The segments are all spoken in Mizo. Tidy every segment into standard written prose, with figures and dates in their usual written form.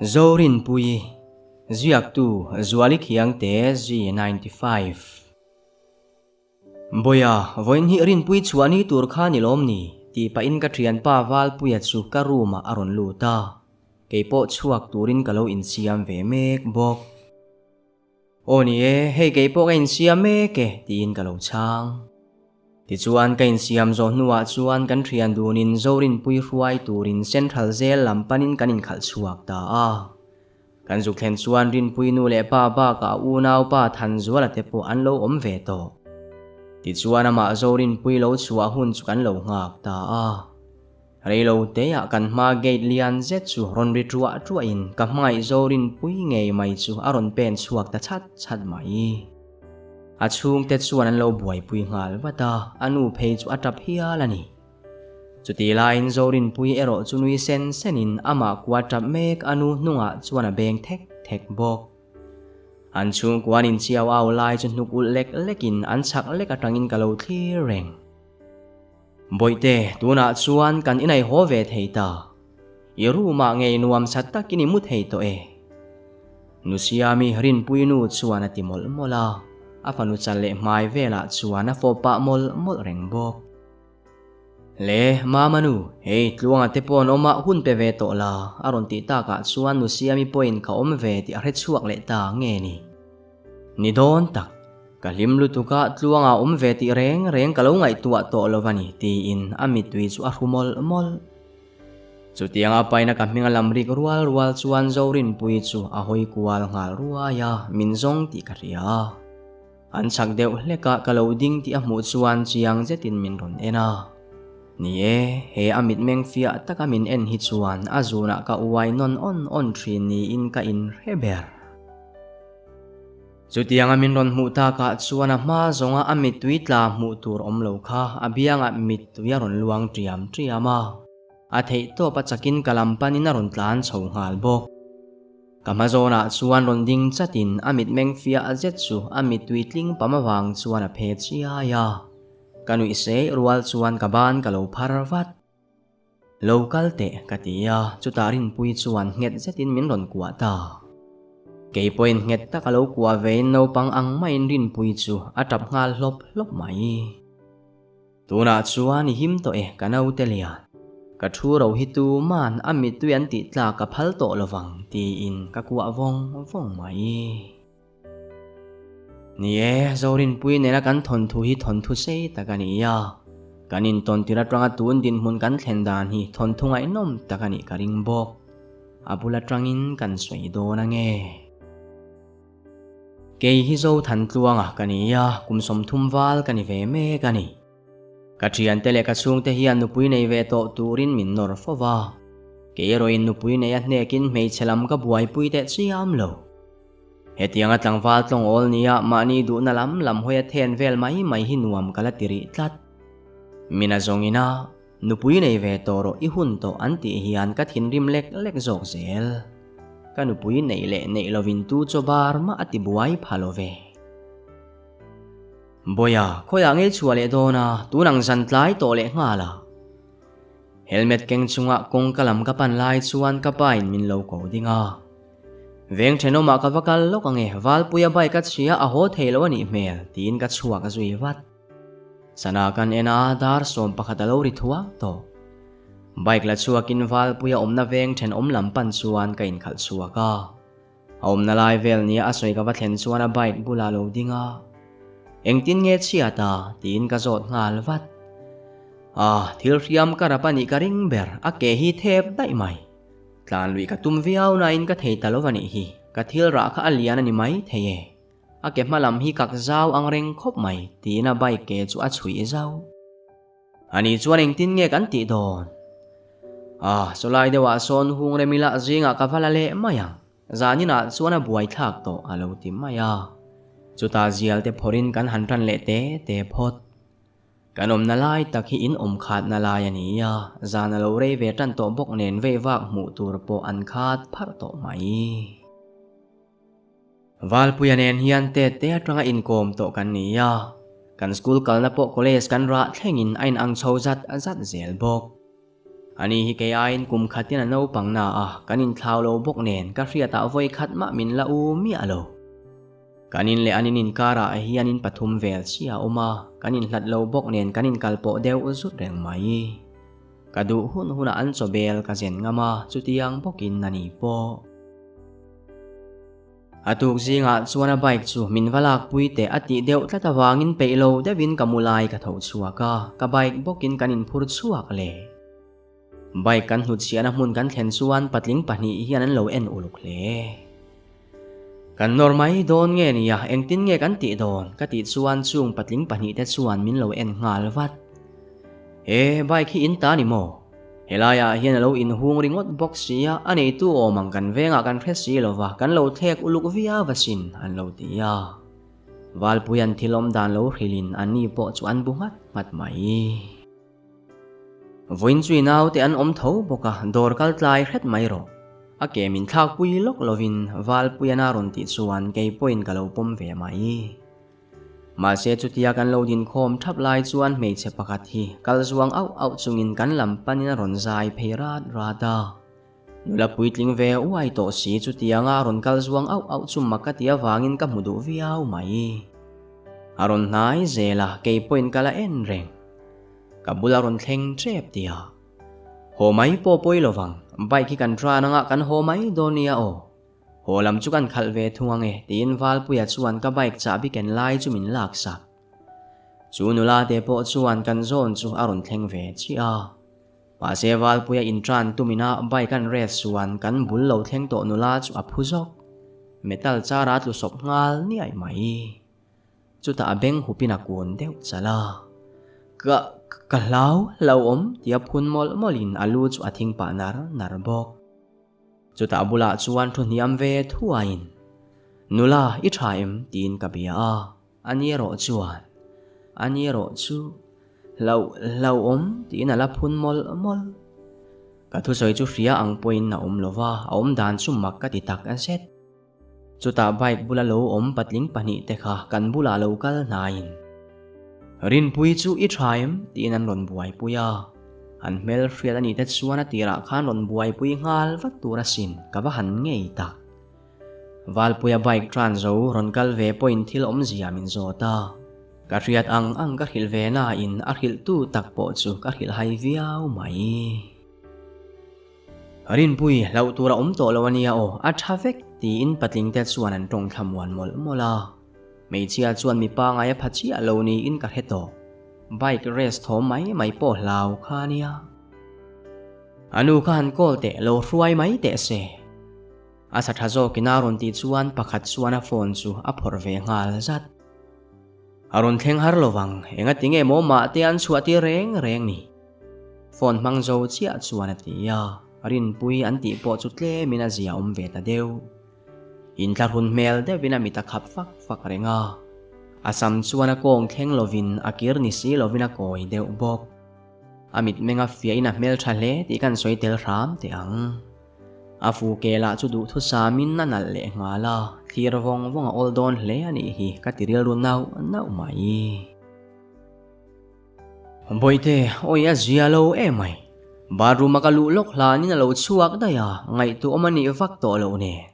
Zorinpuii, Ziaktu Zuali Khiangte G95. Bawiha, vawiin hi Rinpui chhuah ni tur kha ni lawm ni? tih pahin ka thianpa Valpuia chu ka room ah a rawn lut a, keipawh chhuak turin ka lo insiam ve mek bawk. Aw ni e, hei keipawh ka insiam mek e, tiin ka lo chhang. Tichuan ka insiam zawh hnuah chuan kan thian dunin Zorinpui hruai turin Central Jail lam panin kan inkhalh chhuak ta a. Kan zuk thlen chuan Rinpui nu leh pa bakah unaupa Thanzuala te pawh an lo awm ve tawh. Tichuan amah Zorinpui lo chhuah hun chu kan lo nghak ta a. Reilo teah kan hma gate lian zet chu rawn ri ṭuah ṭuahin ka hmangaih Zorinpui ngei mai chu a rawn pen chhuak ta chhat chhat mai. A chhungte chuan an lo buaipui nghal vat a, a nu phei chu a tap hial a ni. Chutih laiin Zorinpui erawh chu nui sen senin amah kua tap mek a nu hnungah chuan a beng thek thek bawk. An chhungkua an inchiau au lai chu hnuk ulh lek lekin an chhak lek atangin ka lo thlir reng. Bawihte, tunah chuan kan inai haw ve thei ta. I room ah ngei nuam sat takin i mu thei tawh e. Nu Siami Rinpui nu chuan a ti mawlh mawlh a, a fanu chal leh hmai velah chuan a fawp pah mawlh mawlh reng bawk. Le, Mama nu, hei Tluanga te pawh an awm a, hun pe ve tawh la, a rawn tih takah chuan Nu Siami pawhin ka awm ve tih a hre chhuak leh ta nge ni. Ni dawn tak, ka hlim lutuk a, Tluanga awm ve tih reng reng ka lo ngaihtuah tawh lo a ni, tiin a mittui chu a hru mawlh mawlh. Chutiang a paina ka hming a lam rik rual rual chuan Zorinpuii chu a hawi kual nghal ruai a, min zawng tih ka hria a. An chak deuh hlek a, ka lo ding tih a hmuh chuan chiang zetin min rawn en a. Ni e, he a mitmeng fiah taka min en hi chuan a zunah ka uai nawn awn awn thin niin ka inhre ber. Chutianga min rawn hmuh takah chuan a hma zawnga a mittui tla hmuh tur awm lo kha a biangah mittui a rawn luang ṭiam ṭiam a, a theihtawp a chakin ka lam panin a rawn tlan chho nghal bawk. Ka hma zawnah chuan rawn ding chatin a mitmeng fiah zet chu a mittui tling pam avang chuan a phe chiai a, ka nuih sei rual chuan ka ban ka lo phar vat. Lo kal teh ka ti a, chutah Rinpui chuan nghet zetin min rawn kuah ta. Kei pawhin nghet tak a lo kuah vein naupang ang maiin Rinpui chu a tap nghal hlawp hlawp mai. Tunah chuan i him tawh e ka naute lian. Ka thu ro hi tuman a mittui an tih tlak ka phal tawh lovang tiin ka kuah vawng vawng mai. Ni e, Zorinpui nena kan thawnthu hi thawnthu sei tak a ni a. Kan intawn tir atanga tun dinhmun kan thlen dan hi thawnthu ngaihnawm tak a nih ka ring bawk. A bul atangin kan sawi dawn ange. Kei hi Zothantluanga ka ni a, kum 30 val ka ni ve mek a ni. Ka thiante leh ka chhungte hian nupui nei ve tawh turin min nawr fo va. Kei erawhin nupui nei a hnekin hmeichhe lam ka buaipui teh chiam lo. Hetianga tlangval tlawng awl nia mahni duhna lam lam hawi a then vel mai mai hi nuam ka la ti rih tlat. Mina zawngina nupui nei ve tawh rawh i hun tawh an tih hian ka thinrim lek lek zawk zel. Ka nupui neih leh neih lovin tu chaw bar mah a ti buai pha lo ve. Bawiha, khawiah ngei chhuah leh dawn a, tun ang zan tlai tawh leh nghal a. Helmet keng chunga kawngka lam ka pan lai chuan ka pa in min lo ko ding a. Veng thenawmah ka va kal lawk ange, Valpuia bike a chhia a haw thei lo a nih hmel, tiin ka chhuak a zui vat. Sana kan en a, dar 11 a lo ri thuak tawh. Bike la chhuakin Valpuia awmna veng thenawm lam pan chuan ka inkhalh chhuak a. A awmna lai vel nia a sawi ka va thlen chuan a bike bulah lo ding a, Engtin nge chhiat a? tiin ka zawt nghal vat. Ah, thil hriam ka rap a nih ka ring ber, a ke hi thep daih mai. Tlan lui ka tum viau nain ka thei ta lo a nih hi, ka thil rah kha a lian a ni mai thei e. A ke hma lam hi kak zau ang reng khawp mai, tiin a bike ke chu a chhuih zau. Ani chuan engtin nge kan tih dawn? Ah, sawlai deuhah sawn hung remila zingah ka va la leh mai ang. Zaninah chuan a buaithlak tawh a lo ti mai a. Chutah zial te phawrhin kan han tan leh te te phawt. Kan awmna lai tak hi in awm khatna lai a ni a, zan a lo rei ve tan tawh bawk nen vei vak hmuh tur pawh an khat pharh tawh mai. Valpuia nen hian te te atanga inkawm tawh kan ni a, kan school kalna pawh college kan rah thlengin a inang chho zat zat zel bawk. Ani hi kei aiin kum khatin a naupang na a, kan inthlau lo bawk nen ka hriatah vawi khat mah min la u miah lo. Kan in leh an in inkarah hian in pathum vel chiah a awm a, kan inhlat lo bawk nen kan inkal pawh deuh zut reng mai. Ka duh hun hunah an chaw bel ka zen ngam a, chutiang bawkin a ni pawh. A tuk zingah chuan a bike chu min va lakpui teh a tih deuh tlat avangin peih lo deuhin ka mu lai ka tho chhuak a, ka bike bawkin kan inphur chhuak leh. Bike kan hnutchhiahna hmun kan thlen chuan patling pahnih hian an lo en uluk hle. Kan nawr mai dawn nge nia, engtin nge kan tih dawn? ka tih chuan chung patling pahnihte chuan min lo en nghal vat. He bike hi in ta ni maw? Helaiah hian a lo inhung ringawt bawk sia, a neitu awm ang kan vengah kan hre si lova, kan lo thlek uluk viau asin, an lo ti a. Valpuia'n thil awm dan lo hrilhin anni pawh chu an bu nghat nghat mai. Vawiin chu i naute an awm tho bawk a, dawr kal tlai hret mai rawh. A ke min thlakpui lawk lovin Valpuia'n a rawn tih chuan kei pawhin ka lo pawm ve mai. Mahse chutia kan lo dinkhawm thap lai chuan hmeichhe pakhat hi kal zuang auh auh chungin kan lam panin a rawn zai phei rat rat a. Nula puitling ve uai tawh si chutianga a rawn kal zuang auh auh chu mak ka ti avangin ka hmu duh viau mai. A rawn hnai zel a, kei pawhin ka la en reng. Ka bula rawn thleng tep tia. Haw mai pawh pawi lovang, bike hi kan tran anga kan haw mai dawn nia aw. Haw lam chu kan khalh ve thung ang e, tiin Valpuia chuan ka bike chahbi ken lai chu min lak sak. Chu nula te pawh chuan kan zawn chu a rawn thleng ve chiah a. Mahse Valpuia intran tumina bike an rest chuan kan bul lo thleng tawh nula chu a phu zawk. Metal char a tlu sawp nghal niaih mai. Chutah a beng hupin a kun deuh chal a. Ka, ka hlau, hlauhawm tia phun mawlh mawlhin a lu chu a thing pah nar nar bawk. Chutah bulah chuan thu hniam ve thuaiin, Nula, i tha em? tiin ka bia a. A ni erawh chuan, A ni erawh chu hlauh hlauhawm tiin a la phun mawlh mawlh. Ka thusawi chu hria ang pawhin a awm lo va, a awm dan chu mak ka ti tak zet. Chutah bike bula lo awm patling pahnih te kha kan bulah lo kal hnaiin, Rinpui chu i tha em? tiin an rawn buaipui a. An hmel hriat a nih te chuan a tirah khan rawn buaipui nghal vat tur asin, ka va han ngei tak. Valpuia bike tran zo rawn kal ve pawhin thil awmzia min zawt a. Ka hriat ang ang ka hrilh ve nain a hrilhtu tak pawh chu ka hrilhhai viau mai. Rinpui, hlauh tur a awm tawh lo a nia aw, a tha vek, tiin patling te chuan an tawng thla muan mawlh mawlh a. Hmeichhia chuan mipa ngai a pha chiah lo niin ka hre tawh. Bike race thawm mai mai pawh hlau kha a nia. A nu kha han call teh, lo hruai mai teh se. A sa tha zawkin a rawn tih chuan pakhat chuan a phone chu a phawrh ve nghal zat. A rawn thleng har lovang, engati nge maw mahte an chhuah tir reng reng ni. Phone hmang zo chiah chuan a ti a, Rinpui an tih pawh chu tlemin a zia awm ve ta deuh. Inthlahrun hmel deuhin a mit a khap fak fak reng a, a sam chuan a kawng thleng lovin a kir ni si lovin a kawi deuh bawk. A mitmeng a fiahin a hmeltha hle tih kan sawi tel hram teh ang. A fu ke lah chu duhthusamin a nalh leh nghal a, thlir vawng vawng a awl dawn hle a nih hi ka ti rilru nauh nauh mai. Bawihte, awi a zia lo em mai. Bathroom a ka luh lawk hlanin a lo chhuak daih a, ngaihtuahawm a nih vak tawh loh nen.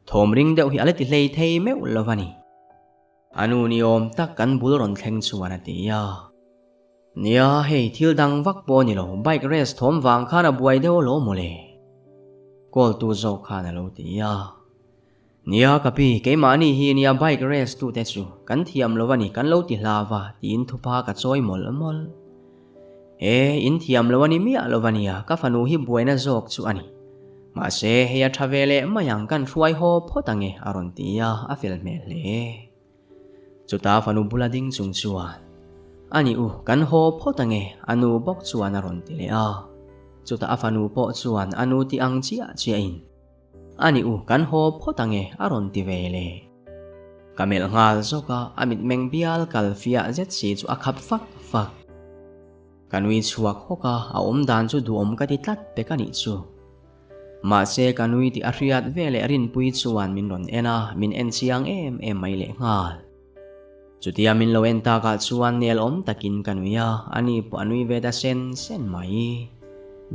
Thawm ring deuh hi a la ti hlei thei meuh lo a ni. A nu ni awm tak kan bul rawn thleng chuan a ti a. Nia, hei thil dang vak pawh a ni lo, bike race thawm vang khan a buai deuh alawm mawle. Call tu zawk khan a lo ti a. Nia ka pi, keimahni hi nia bike race tute chu kan thiam lo a ni, kan lo ti hla va tiin thupa ka chawi mawlh mawlh. E, in thiam lo a ni miah lo va nia, ka fanu hi buaina zawk chu a ni. Mahse, hei a tha ve leh mai ang kan hruai haw phawt ange a rawn ti a, a fel hmel hle. Chuta fanu bula ding chung chuan, A ni u, kan haw phawt ange a nu bawk chuan a rawn ti leh a. Chutah a fanu pawh chuan a nu ti ang chiah chiahin, A ni u, kan haw phawt ange a rawn ti ve le. Ka melh nghal zawk a, a mitmeng bial kal fiah zet si chu a khap fak fak. Ka nui chhuak hawk a, a awm dan chu duhawm ka ti tlat pek a nih chu. Mahse ka nui tih a hriat ve leh Rinpui chuan min rawn en a, min en chiang em em mai leh nghal. Chutia min lo en takah chuan nel awm takin ka nui a, ani pawh a nui ve ta sen sen mai.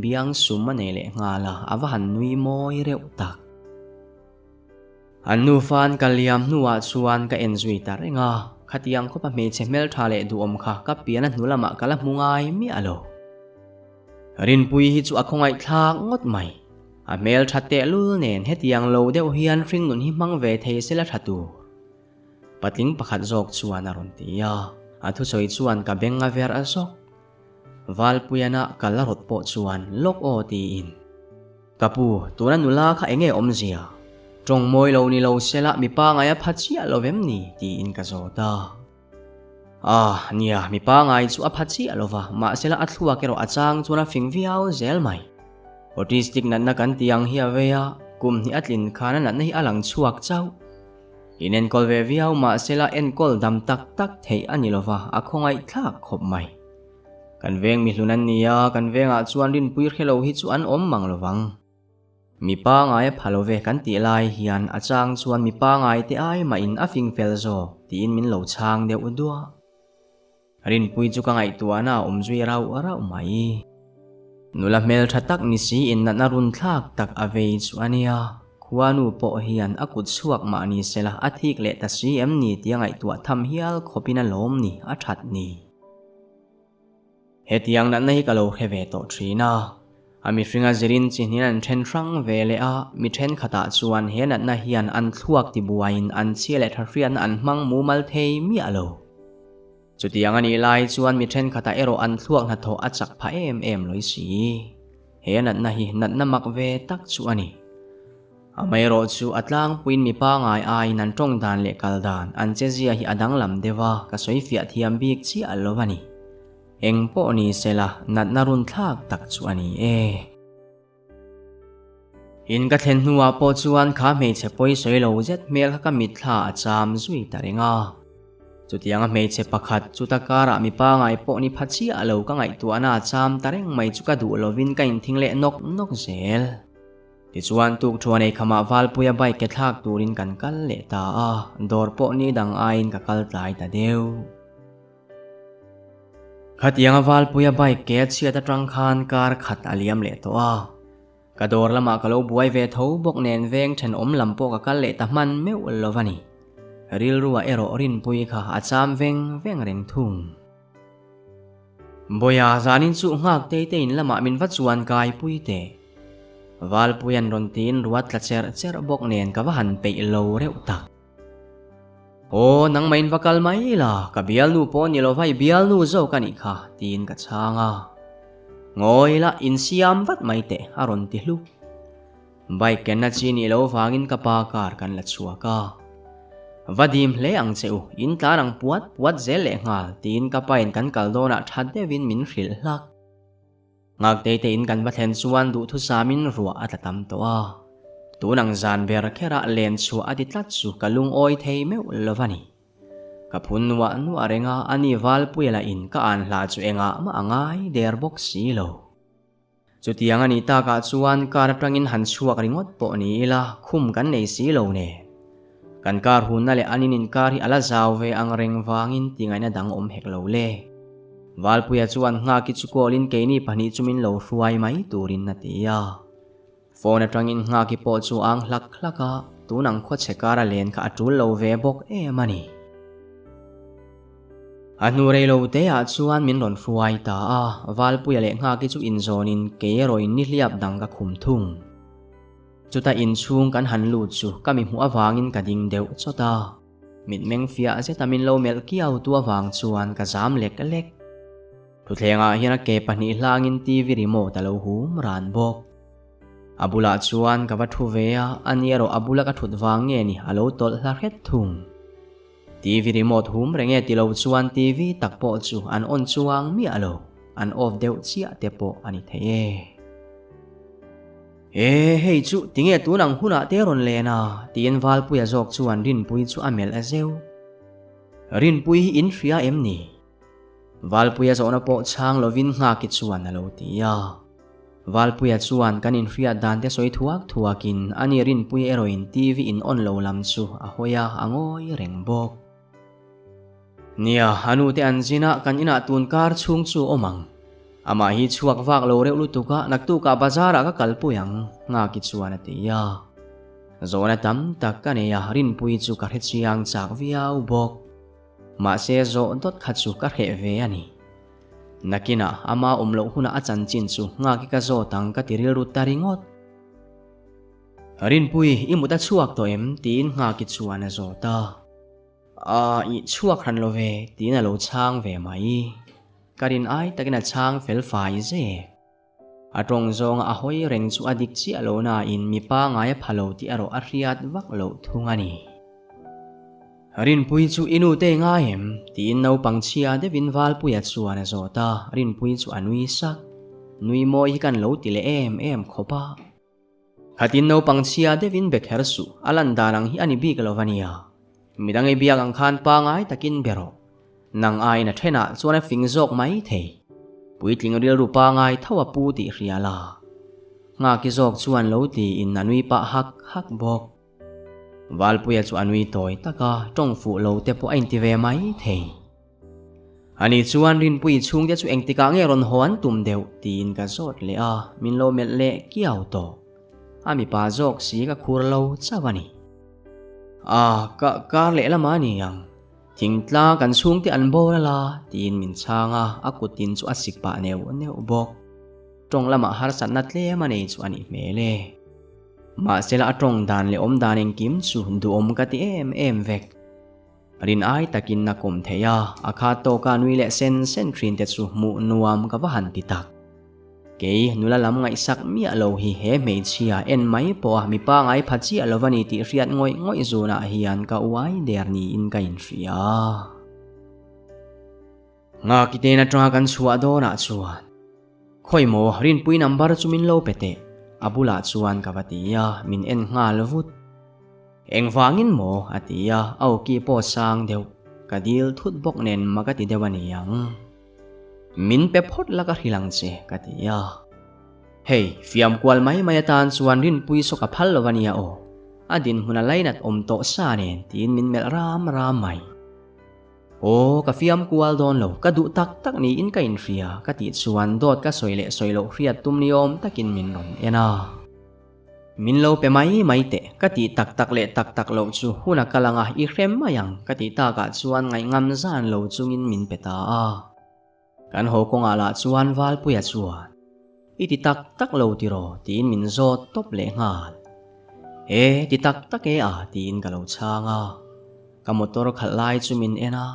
Biang sum a nei leh nghal a, a va han nui mawi reuh tak. An nufa an kal liam hnuah chuan ka en zui ta reng a, khatiang khawpa hmeichhe hmeltha leh duhawm kha ka pian a hnu lamah ka la hmu ngai miah lo. Rinpui hi chu a khawngaihthlak ngawt mai. A hmeltha tehlul nen hetiang lo deuh hian hringnun hi hmang ve thei se la tha tur. Patling pakhat zawk chuan a rawn ti a, a thusawi chuan ka beng a ver a zawk. Valpuiana kal a rawt pawh chuan lawk aw tiin. Ka pu, tuna nula kha enge awmzia? Tawng mawi lo ni lo sela mipa ngai a pha chiah lo vem ni? tiin ka zawt a. Ah, nia, mipa ngai chu a pha chiah lo va, mahsela a thluak erawh a chang chuan a fing viau zel mai. Autistic natna kan tih ang hi a vei a, kum hnih a tlin khan a natna hi a lang chhuak chauh. Inenkawl ve viau mahsela enkawl dam tak tak theih a ni lova, a khawngaih thlak khawp mai. Kan veng mihlun an ni a, kan vengah chuan rinpui hrelo hi chu an awm mang lovang. Mi pangai a pha lo ve kan tih lai hian a chang chuan mi pangai te ai mahin a fing fel zawk tiin min lo chhang deuh duah. Rinpui chu ka ngaihtuahna a awm zui rauh rauh mai. Nula hmeltha tak ni siin natna run thlak tak a vei chu a nia. Khuanu pawh hian a kut chhuak mah ni sela a thik leh ta si em ni tia ngaihtuah tham hial khawpin a lawm ni a that ni. Hetiang natna hi ka lo hre ve tawh thin a. A mihringa zirin chi hnin an then hrang ve leh a, mi thenkhatah chuan he natna hian an thluak tibuaiin an chhia leh thahriatna an hmang mumal thei miah lo. Chutiang a nih lai chuan mi thenkhatah erawh an thluak hnathawh a chak phah em em lawi si. He natna hi natna mak ve tak chu a ni. Amaherawh chu a tlangpuiin mi pangai aiin an tawng dan leh kal dan, an chezia hi a danglam deuh a, ka sawi fiah thiam bik chiah lo a ni. Eng pawh ni sela, natna run thlak tak chu a ni e. In ka thlen hnuah pawh chuan kha hmeichhe pawi sawi lo zet hmel kha ka mitthla a cham zui ta reng a. Chutianga hmeichhe pakhat chuta karah mi pangai pawh ni pha chiah lo ka ngaihtuahna a cham ta reng mai chu ka duh lovin ka inthing leh nawk nawk zel. Tichuan tukthuan ei khamah Valpuia bike ke thlak turin kan kal leh ta a, dawr pawh ni dang aiin ka kal tlai ta deuh. Khatianga Valpuia bike ke a chhiat atang khan kar khat a liam leh tawh a. Ka dawr lamah ka lo buai ve tho bawk nen veng thenawm lam pawh ka kal leh ta hman meuh lo a ni. Rilruah erawh Rinpui kha a cham veng veng reng thung. Bawiha zanin chu nghak tei te in lamah min va chuan kai pui teh. Valpuia'n rawn tiin ruat tla cherh cherh bawk nen ka va han peih lo reuh tak. Aw, nangmahin va kal mai la, ka bialnu pawh ni lo vai bialnu zawk a nih kha, tiin ka chhang a. Ngawi la, insiam vat mai teh, a rawn ti hluk. Bike kenna chi nih loh vangin ka pa car kan la chhuak a. Va dim hle ang che u, in tlan ang puat puat zel leh nghal, tiin ka pain kan kal dawnah tha deuhin min hrilh hlak. Ngakte te in kan va thlen chuan duhthusamin ruah a tla tam tawh a. Tun ang zan ber kherah len chhuah a ti tlat chu ka lungawi thei meuh lo va ni. Ka phun nuah nuah reng a, ani Valpuia lah in ka an hla chu engah mah a ngai der bawk si lo. Chutiang a nih takah chuan car atangin han chhuak ringawt pawh ni ila khum kan nei si lo nen. Kan kar hunna leh an in inkar hi a la zau ve ang reng vangin tingaihna dang awm hek lo le. Valpuia chuan Nghaki chu call in keini pahnih chu min lo hruai mai turin a ti a. Phone atangin Nghaki pawh chu a ang hlak hlak a, tun ang khawchhe kara len kha a tul lo ve bawk em a ni. A hnu rei lo te ah chuan min rawn hruai ta a, Valpuia leh Nghaki chu inzawnin kei erawhin nihliap dang ka khum thung. Chuta inchhung kan han lut chu ka mi hmuh avangin ka ding deuh chawt a, mitmeng fiah zeta min lo melh kiau tu avang chuan ka zam lek lek. Thuthlengah hian a ke pahnih hlangin TV remote a lo hum ran bawk. A bulah chuan ka va thu ve a, ani erawh a bula ka thut vang nge ni a lo tawlh hla hret thung. TV remote hum reng e ti lo chuan TV tak pawh chu an on chuang miah lo, an off deuh chiah te pawh a ni thei e. E, hei chu tinge tun ang hunah te rawn len a? tiin Valpuia zawk chuan Rinpui chu a melh a zeuh. Rinpui hi in hria em ni? Valpuia zawhna pawh chhang lovin Nghaki chuan a lo ti a. Valpuia chuan kan inhriat dan te sawi thuak thuakin ani Rinpui erawhin TV in on lo lam chu a hawi a, a ngawi reng bawk. Nia, a nu te an zin a, kan inah tun kar chhung chu awm ang. Amah hi chhuak vak lo reuh lutuk a, naktukah bazar ah ka kalpui ang, Nghaki chuan a ti a. Zawhna tam tak ka nei a, Rinpuii chu ka hrechiang chak viau bawk. Mahse zawh dawt kha chu ka hreh ve a ni. Nakinah ama awm loh hunah a chanchin chu Nghaki ka zawt ang ka ti rilru ta ringawt. Rinpui, i mut a chhuak tawh em? tiin Nghaki chuan a zawt a. Aaa, i chhuak hran lo ve, tiin a lo chhang ve mai. Ka rin ai takin a chhang fel fai zek. A tawng zawnga a hawi reng chu a dik chiah lo nain mi pangai a pha lo tih erawh a hriat vak loh thung a ni. Rinpui chu i nute i ngai em? tiin naupang chhia deuhin Valpuia chuan a zawt a, Rinpui chu a nui sak. Nui mawi hi kan lo ti leh em em khawp a. Khatin naupang chhia deuhin be kher suh, a lan dan ang hi a ni bik lo va nia. Midang i biak ang khan pangai takin be rawh. Nang aiin a thenah chuan a fing zawk mai thei. Puitling rilru pangai tho a pu tih hria la. Nghaki zawk chuan lo tiin a nui pah hak hak bawk. Valpuia chu a nui tawi tak a, tawng fuh lo te pawh a inti ve mai thei. Ani chuan Rinpuii chhungte chu engtikah nge rawn haw an tum deuh tiin ka zawt leh a, min lo melh leh kiau tawh. A mipa zawk si ka khur lo chauh a ni. A, ka kar lehlamah a ni ang. Thingtlang kan chhungte an bawr a la tiin min chhang a, a kutin chu a sik pah neuh neuh bawk. Tawng lamah harsatna tlem a nei chu a nih hmel e. Mahsela a tawng dan leh awm dan engkim chu duhawm ka ti em em vek. Rin ai takin a kawm thei a, a khat tawka nui leh sen sen thin te chu hmuh nuam ka va han ti tak. Kei nula lam ngaihsak miah lo hi he hmeichhia en mai pawha mi pangai pha chiah lo va ni tih hriat ngawih ngawih zunah hian ka uai der niin ka inhria. Nghakiten atanga kan chhuah dawnah chuan Khawi maw Rinpui number chu min lo pe teh a bulah chuan ka va ti a, min en nghal vut. Engvangin maw a ti a, a awki pawh sang deuh, ka dil thut bawk nen ma ka ti deuh a ni ang. Min pe phawt la ka hrilh ang che ka ti a. Hei, fiam kual mai mai atan chuan Rinpui saw ka phal lo a nia aw, a dinhmun a lainat awm tawh sa nen tiin min melh ram ram mai. Aw, ka fiam kual dawn lo, ka duh tak tak niin ka inhria, ka tih chuan dawt ka sawi leh sawi loh hriat tum ni awm takin min rawn en a. Min lo pe mai mai teh, ka tih tak tak leh tak tak loh chu hun a kal anga i hrem mai ang, ka tih takah chuan ngaihngam zan lo chungin min pe ta a. Kan haw kawngah lah chuan Valpuia chuan, I ti tak tak lo tiraw? tiin min zawt tawp leh nghal. E, ti tak tak e a tiin ka lo chhang a. Ka motor khalh lai chu min en a,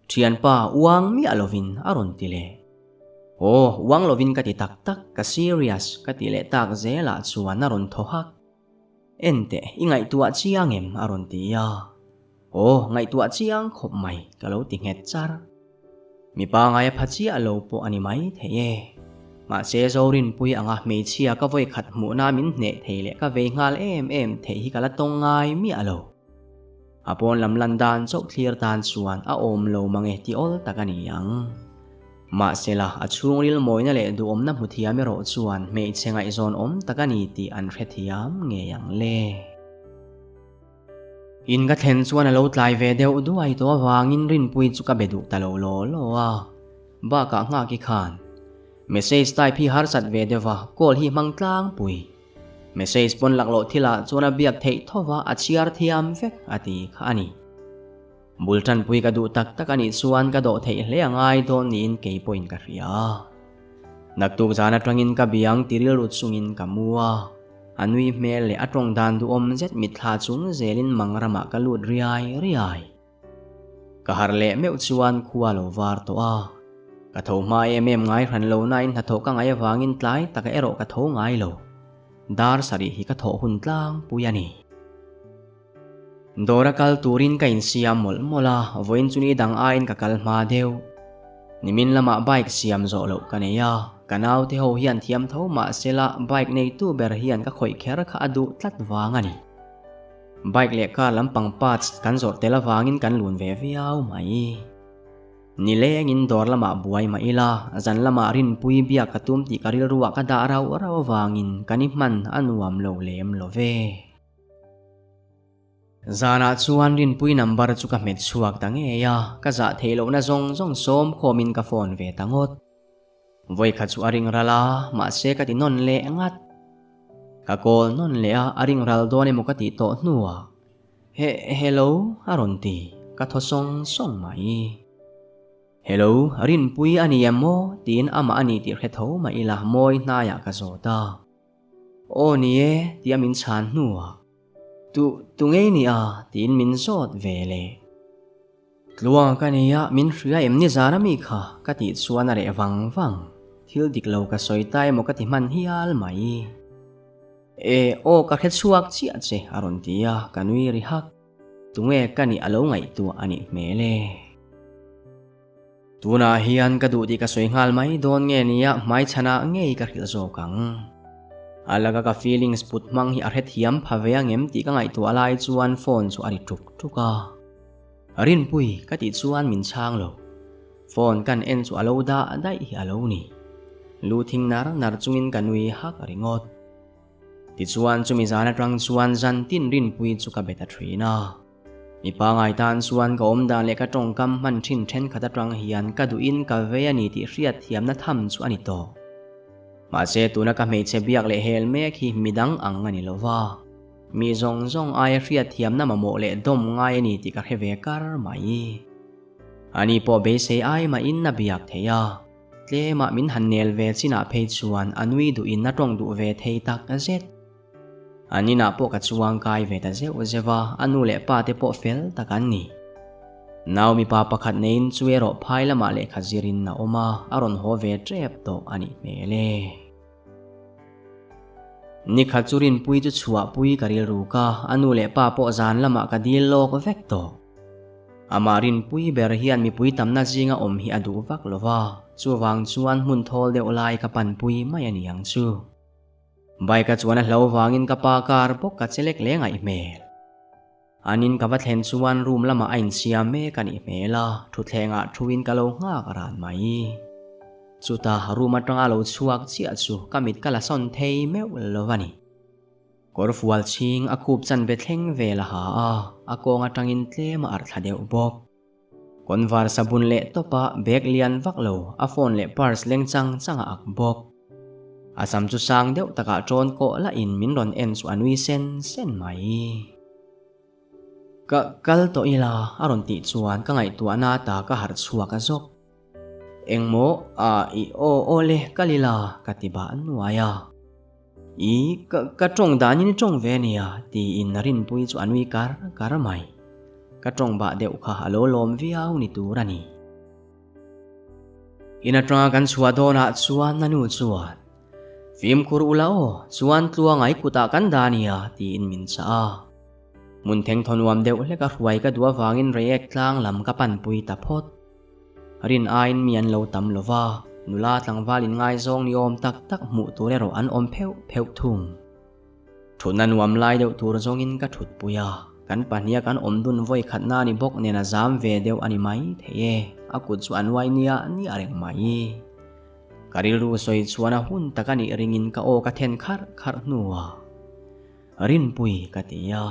Thianpa uang miah lovin a rawn ti leh. Aw, uang lovin ka ti tak tak, ka serious ka ti leh tak zelah chuan a rawn thaw hak. Enteh, i ngaihtuah chiang em? a rawn ti a. Aw, ngaihtuah chiang khawp mai, ka lo ti nghet char. Mipa ngaia pha chiah lo pawh a ni mai thei e. Mahse, Zorinpui anga hmeichhia ka vawi khat hmuhna min hneh thei leh ka vei nghal em em theih hi ka la tawng ngai miah lo. A pawn lam lan dan chauh thlir tan chuan a awm lo mange ti awl tak a ni ang. Mahsela, a chhungril mawina leh duhawmna hmu thiam erawh chuan hmeichhe ngaihzawn awm tak a ni tih an hrethiam ngei ang le. In ka thlen chuan a lo tlai ve deuh duai tawh avangin Rinpui chu ka be duh ta lo law law a. Bakah Nghaki khan message type hi harsat ve deuh va, call hi hmang tlangpui. Message pawn laklawh thilah chuan a biak theih tho va, a chhiar thiam vek a ti kha a ni. Bul tanpui ka duh tak tak a nih chuan ka dawh theih hle a ngai dawn niin kei pawhin ka hria. Naktuk zan atangin ka biang ti rilru chungin ka mu a, a nui hmel leh a tawng dan duhawm zet mitthla chung zelin mang ramah ka lut riai riai. Ka harh leh meuh chuan khua lo var tawh a, ka tho hma em em ngai hran lo nain hnathawh ka ngaih avangin tlai taka erawh ka tho ngai lo. Dar sarih hi ka thawh hun tlangpui a ni. Dawra kal turin ka insiam mawlh mawlh a, vawiin chu ni dang aiin ka kal hma deuh. Nimin lamah bike siam zawh loh ka nei a, ka naute ho hian thiam tho mah sela bike neitu ber hian ka khawih kher kha a duh tlat vang a ni. Bike leh car lampang parts kan zawrh tel avangin kan lun ve viau mai. Nilengin dawr lamah buai mah ila, zan lamah rinpui biak ka tum tih ka rilruah ka dah rauh rauh avangin kan i hman a nuam lo lem lo ve. Zanah chuan Rinpui number chu ka hmet chhuak ta ngei a, ka zah theih lohna zawng zawng sawm khawmin ka phone ve ta ngawt. Vawikhat chu a ring ral a, mahse ka ti nawn leh ngat. Ka call nawn leh a, a ring ral dawn emaw ka tih tawh hnuah, He, hello, a rawn ti, ka thaw sawng sawng mai. Hello, Rinpui a ni em maw? tiin amah a ni tih hre tho mah ila mawi hnaiah ka zawt a. Aw ni e, tia min chhan hnuah, Tu, tu ngei ni a? tiin min zawt ve leh. Tluang ka nei a, min hria em ni zan ami kha? ka tih chuan a reh vang vang. Thil dik lo ka sawi ta emaw ka ti hman hial mai. E, aw ka hre chhuak chiah che a rawn ti a, ka nui ri hak. Tunge ka nih a lo ngaihtuah a nih hmel e. Tunah hian ka duh tih ka sawi nghal mai dawn nge nia hmaichhanah ngei ka hrilh zawk ang. A laka ka feelings put hmang hi a hrethiam pha ve angem tih ka ngaihtuah lai chuan phone chu a ri tuk tuk a. Rinpui ka tih chuan min chhang lo. Phone kan en chu a lo dah daih hi a lo ni. Lu thing nar nar chungin ka nui hak ringawt. Tichuan chumi zan atang chuan zan tin Rinpui chu ka be ta thin a. Mi pangai tan chuan ka awm dan leh ka tawngkam hman thin thenkhat atang hian ka duhin ka vei a ni tih hriat thiamna tham chu a ni tawh. Mahse tuna ka hmeichhe biak leh hel mek hi midang ang a ni lo va, mi zawng zawng aia hriat thiamna mamawh leh dawm ngai a ni tih ka hre ve kar mai. Ani pawh beisei ai mahin a biak thei a, tlemah min han nel ve chinah phei chuan a nui duhin a tawng duh ve thei tak zet. An inah pawh ka chuang kai ve ta zeuh zeuh a, a nu leh pa te pawh fel tak an ni. Nau mipa pakhat neiin chu erawh phai lamah lehkha zirin a awm a, a rawn haw ve tep tawh a nih hmel e. Nikhat chu Rinpui chu chhuahpui ka rilruk a, a nu leh pa pawh zan lamah ka dil lawk vek tawh. Amah Rinpui ber hian mipui tamna zinga awm hi a duh vak lo va, chuvang chuan hmun thawl deuh lai ka panpui mai a ni ang chu. Bike a chuan a hlo vangin ka pa car bawk ka che lek leh ngaih hmel. An in ka va thlen chuan room lamah a insiam mek a nih hmel a, thutthlengah thuin ka lo nghak ran mai. Chutah room atanga lo chhuak chiah chu ka mit ka la sawn thei meuh lo a ni. Kawrfual chhing a khup chanve thleng vel a ha a, a kawng atangin tlem a arh thla deuh bawk. Kawnvar sabun leh tawpa bag lian vak lo a phone leh purse leng chang chang a ak bawk. A sam chu sang deuh takah ṭawn kawh lah in min rawn en chu a nui sen sen mai. Ka kal tawh ila a rawn tih chuan ka ngaihtuahna ta ka harh chhuak a zawk. Engmaw a i aw aw le kal ila ka ti bah nuai a. I, ka, ka tawng danin i tawng ve ania, tiin Rinpuii chu a nui kar kar mai. Ka tawng bah deuh kha a lo lawm viau ni tur a ni. In atanga kan chhuah dawnah chuan a nu chuan, Fimkhur ula aw, chuan tluanga i kutah kan dah ania, tiin min chah a. Hmun thengthaw nuam deuh hleka hruai ka duh avangin reiek tlang lam ka panpui ta phawt. Rin aiin mi an lo tam lo va, nula tlangval inngaizawng ni awm tak tak hmuh tur erawh an awm pheuh pheuh thung. Thutna nuam lai deuh tur zawngin ka thutpui a, kan pahniha kan awm dun vawi khatna ni bawk nen a zam ve deuh a ni mai thei e, a kut chu a nuai nia nia reng mai. Ka rilru sawi chhuan a hun tak a nih ringin ka aw ka then kharh kharh hnuah, Rinpui ka ti a.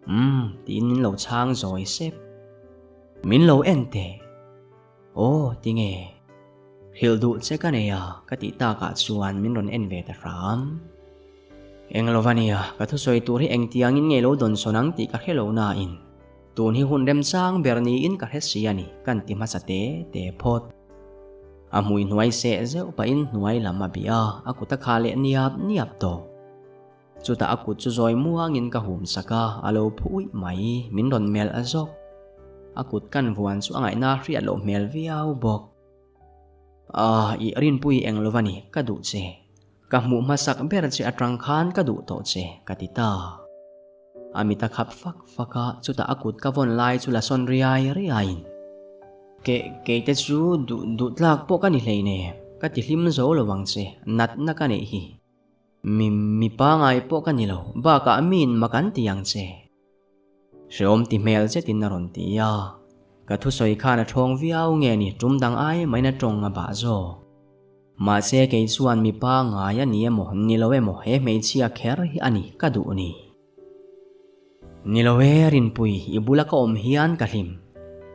Umm, tiin min lo chhang zawi sep. Min lo en teh. Aw, tinge? Hrilh duh che ka nei a, ka tih takah chuan min rawn en ve ta hram. Eng lo va nia, ka thusawi tur hi engtiangin nge lo dawn sawn ang tih ka hre lo nain, tun hi hun remchang ber niin ka hre si a ni, kan ti hmasa te te phawt. A hmui hnuai seh zeuh pahin hnuai lam a bih a, a kut a khah leh niap niap tawh. Chutah a kut chu zawi muangin ka hum sak a, a lo phu uih mai, min rawn melh a zawk. A kut kan vuan chu a ngaihna hriat loh hmel viau bawk. Ah, i rinpui eng lo va ni, ka duh che. Ka hmuh hmasak ber che atang khan ka duh tawh che, ka ti ta. A mit a khap fak fak a, chutah a kut ka vawn lai chu la sawn riai riaiin. Ke, keite chu duh duh tlak pawh ka ni hleinem, ka ti hlim zo lo ang che, natna ka neih hi. Mi, mi pangai pawh ka ni lo, bakah miin mak an ti ang che. Hreawm ti hmel zetin a rawn ti a. Ka thusawi khan a ṭhawng viau nge ni ṭum dang ai main a ṭawng a bah zawk. Mahse kei chuan mi pangai a ni emaw, ni lo emaw he hmeichhia kher hi a ni ka duh ni. Ni lo e Rinpui, i bula ka awm hian ka hlim.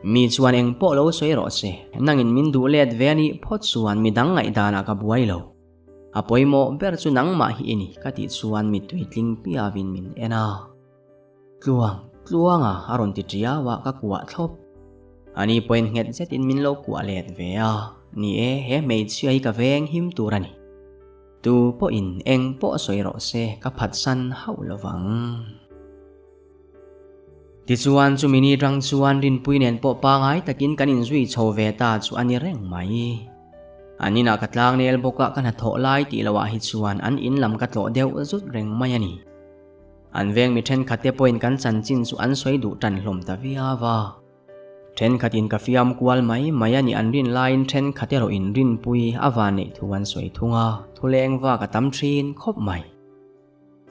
Mi chuan eng pawh lo sawi rawh se, nangin min duh let ve a nih phawt chuan midang ngaihdanah ka buai lo. A pawimawh ber chu nangmah hi i ni ka tih chuan mittui tling piavin min en a. Tluang, tluanga a rawn ti ṭiau a, ka kuah thlawp. Ani pawhin nghet zetin min lo kuah let ve a, ni e, he hmeichhia hi ka veng him tur a ni. Tu pawhin eng pawh sawi rawh se, ka phatsan hauh lo vang. Tichuan chumi ni rang chuan Rinpui nen pawh pangai takin kan inzui chho ve ta chu a ni reng mai. An inah ka tlangnel bawk a, ka hnathawh lai tih loah hi chuan an in lam ka tlawh deuh zut reng mai a ni. An veng mi thenkhat te pawhin kan chanchin chu an sawi duh tan hlawm ta viau a. Thenkhatin ka fiam kual mai mai a nih an rin laiin thenkhat erawhin Rinpui a van neih thu an sawi thung a, thuleng vak a tam thin khawp mai.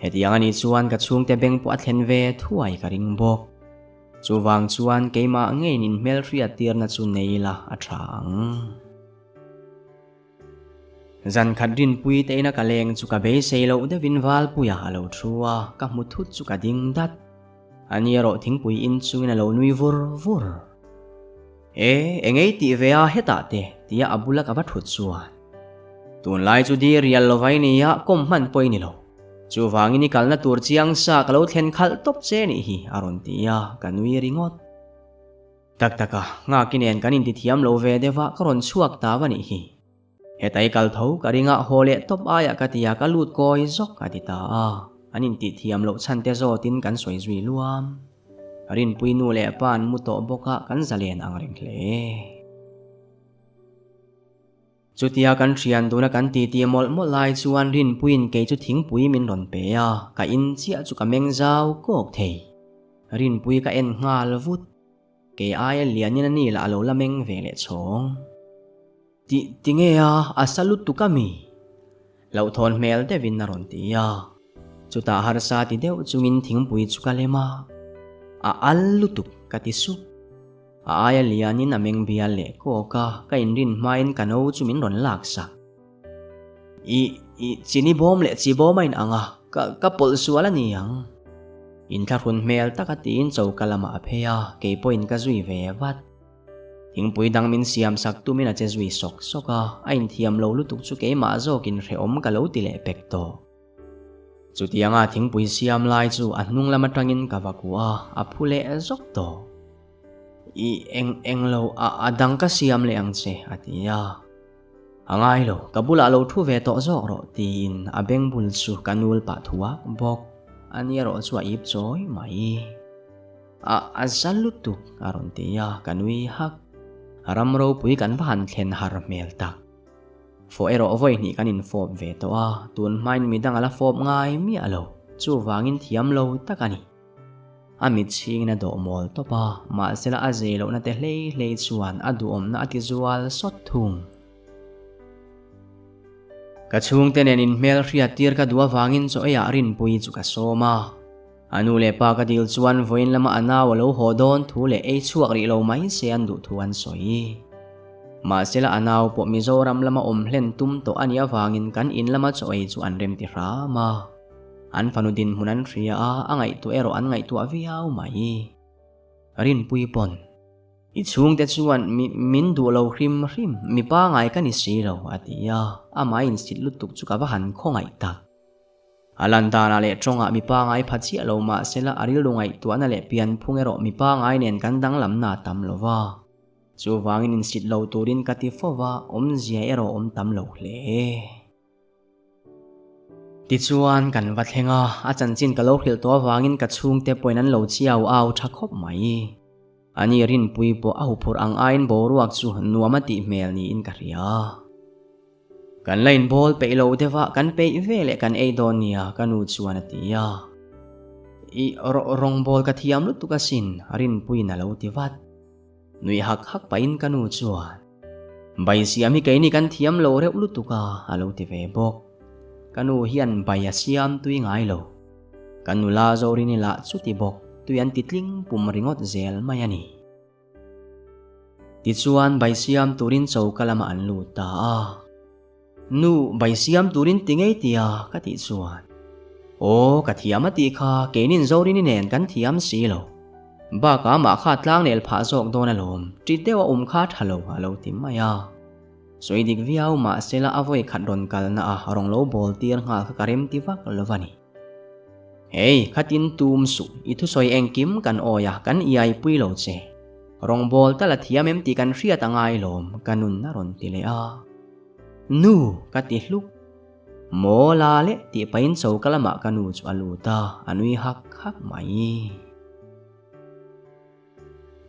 Hetiang a nih chuan ka chhungte beng pawh a thlen ve thuai ka ring bawk. Chuvang chuan keimah ngeiin inhmelhriat tirna chu nei ila a tha ang. Zan khat rinpui te ina ka leng chu ka beisei loh deuhin Valpuia a lo thu a, ka hmu thut chu ka ding dat. Ani erawh thingpui in chungin a lo nui vur vur. E, engei tih ve a hetah te, tia a bula ka va thut chuan. Tunlai chu di rial lo vai nia, kawm hman pawh i ni lo. Chuvangin i kalna tur chiang sa ka lo thlen khalh tawp che nih hi, a rawn ti a, ka nui ringawt. Tak tak a, nghaki nen kan intithiam lo ve deuh a, ka rawn chhuak ta va nih hi. Heta i kal tho ka ring a, haw leh tawp aiah ka ti a, ka lut kawi zawk a ti ta a. An intihthiam loh chhan te zawtin kan sawi zui luam. Rinpui nu leh pa an mu tawh bawk a, kan zalen ang reng hle. Chutia kan thian duna kan titi mawlh mawlh lai chuan Rinpuiin kei chu thingpui min rawn pe a, ka in chiah chu ka meng zau kawk thei. Rinpui ka en nghal vut. Kei aia lianin a ni lah a lo la meng ve leh chhawng. Ti ti nge a, a sa lutuk a mi? Hlauhthawn hmel deuhin a rawn ti a. Chutah harsa ti deuh chungin thingpui chu ka lem a. A al lutuk ka ti sup. A aia lianin a meng bial leh kawk a, ka inrin hmain ka no chu min rawn laksak. I, i, chini bawm leh chi bawm a in ang a, ka, ka pawlh sual a ni ang. Inthlahrun hmel taka tiin choka lamah a phei a, kei pawhin ka zui ve vat. Thingpui dang min siam sak tumin a che zui sawk sawk a, a inthiam lo lutuk chu keimah zawkin hrehawm ka lo ti leh pek tawh. Chutianga thingpui siam lai chu a hnung lam atangin ka va kuah a, a phu leh zawk tawh. I eng eng lo, a, a dang ka siam leh ang che, a ti a. A ngai lo, ka bulah lo thu ve tawh zawk rawh, tiin a beng bul chu ka nul pah thuak bawk. Ani erawh chu a ip chawi mai. A, a za lutuk, a rawn ti a, ka nui hak. Ram ropui kan va han thlen har hmel tak. Fawh erawh vawi hnih kan infawp ve tawh a, tun hmain midang a la fawp ngai miah lo, chuvangin thiam lo tak a ni. A mit chhingin a dawh mawl tawp a, mahsela a zei lohna te hlei hlei chuan a duhawmna a ti zual sawt thung. Ka chhungte nen inhmel hriat tir ka duh avangin chaw eiah Rinpuii chu ka sawm a. A nu leh pa ka dil chuan vawiin lama a nau a lo haw dawn thu leh ei chhuak rih lo mai se an duh thu an sawi. Mahsela a nau pawh Mizoram lama awm hlen tum tawh a nih avangin kan in lama chaw ei chu an remti hram a. An fanu dinhmun an hria a, a ngaihtuah erawh an ngaihtuah viau mai. Rinpui pawn, I chhungte chuan mi min duh lo hrim hrim, mi pangai ka ni si lo, a ti a, amah insit lutuk chu ka va han khawngaih tak. A lan danah leh tawngah mi pangai pha chiah lo mahsela a rilru ngaihtuahna leh pianphung erawh mi pangai nen kan danglamna a tam lo va. Chuvangin insit lo turin ka ti fo va, awmzia erawh awm tam lo hle. Tichuan kan va thleng a, a chanchin ka lo hrilh tawh avangin ka chhungte pawhin an lo chiau au tha khawp mai. Ani Rinpui pawh a huphurh ang aiin boruak chu nuam a tih hmel niin ka hria. Kan la inbawl peih lo deuh a, kan peih ve leh kan ei dawn nia, ka nu chuan a ti a. I rawngbâwl ka thiam lutuk asin, Rinpuiin a lo ti vat. Nui hak hak pahin ka nu chuan, Bai siam hi keini kan thiam lo reuh lutuk a, a lo ti ve bawk. Ka nu hian bai a siam tui ngai lo. Ka nula Zorini lah chuti bawk, tui an ti tling pum ringawt zel mai a ni. Tichuan bai siam turin choka lamah an lut ta a. Nu, bai siam turin ti ngei tia ka tih chuan. Aw, ka thiam a tih kha keinin Zorini nen kan thiam si lo. Bakah amah kha tlangnel phah zawk dawn alawm, ṭit deuh a awm kha ṭha lo a lo ti mai a. Sawi dik viau mahsela a vawi khat rawn kalna a rawng lo bawl tir nghal kha ka rem ti vak lo a ni. Hei, khatin tum suh, i thusawi engkim kan awi a, kan iai pui lo che. Rawng bawl tal a thiam em tih kan hriat a ngai lawm, ka nun a rawn ti leh a. Nu, ka ti hluk. Maw la leh tih pahin choka lamah ka nu chu a lut a, a nui hak hak mai.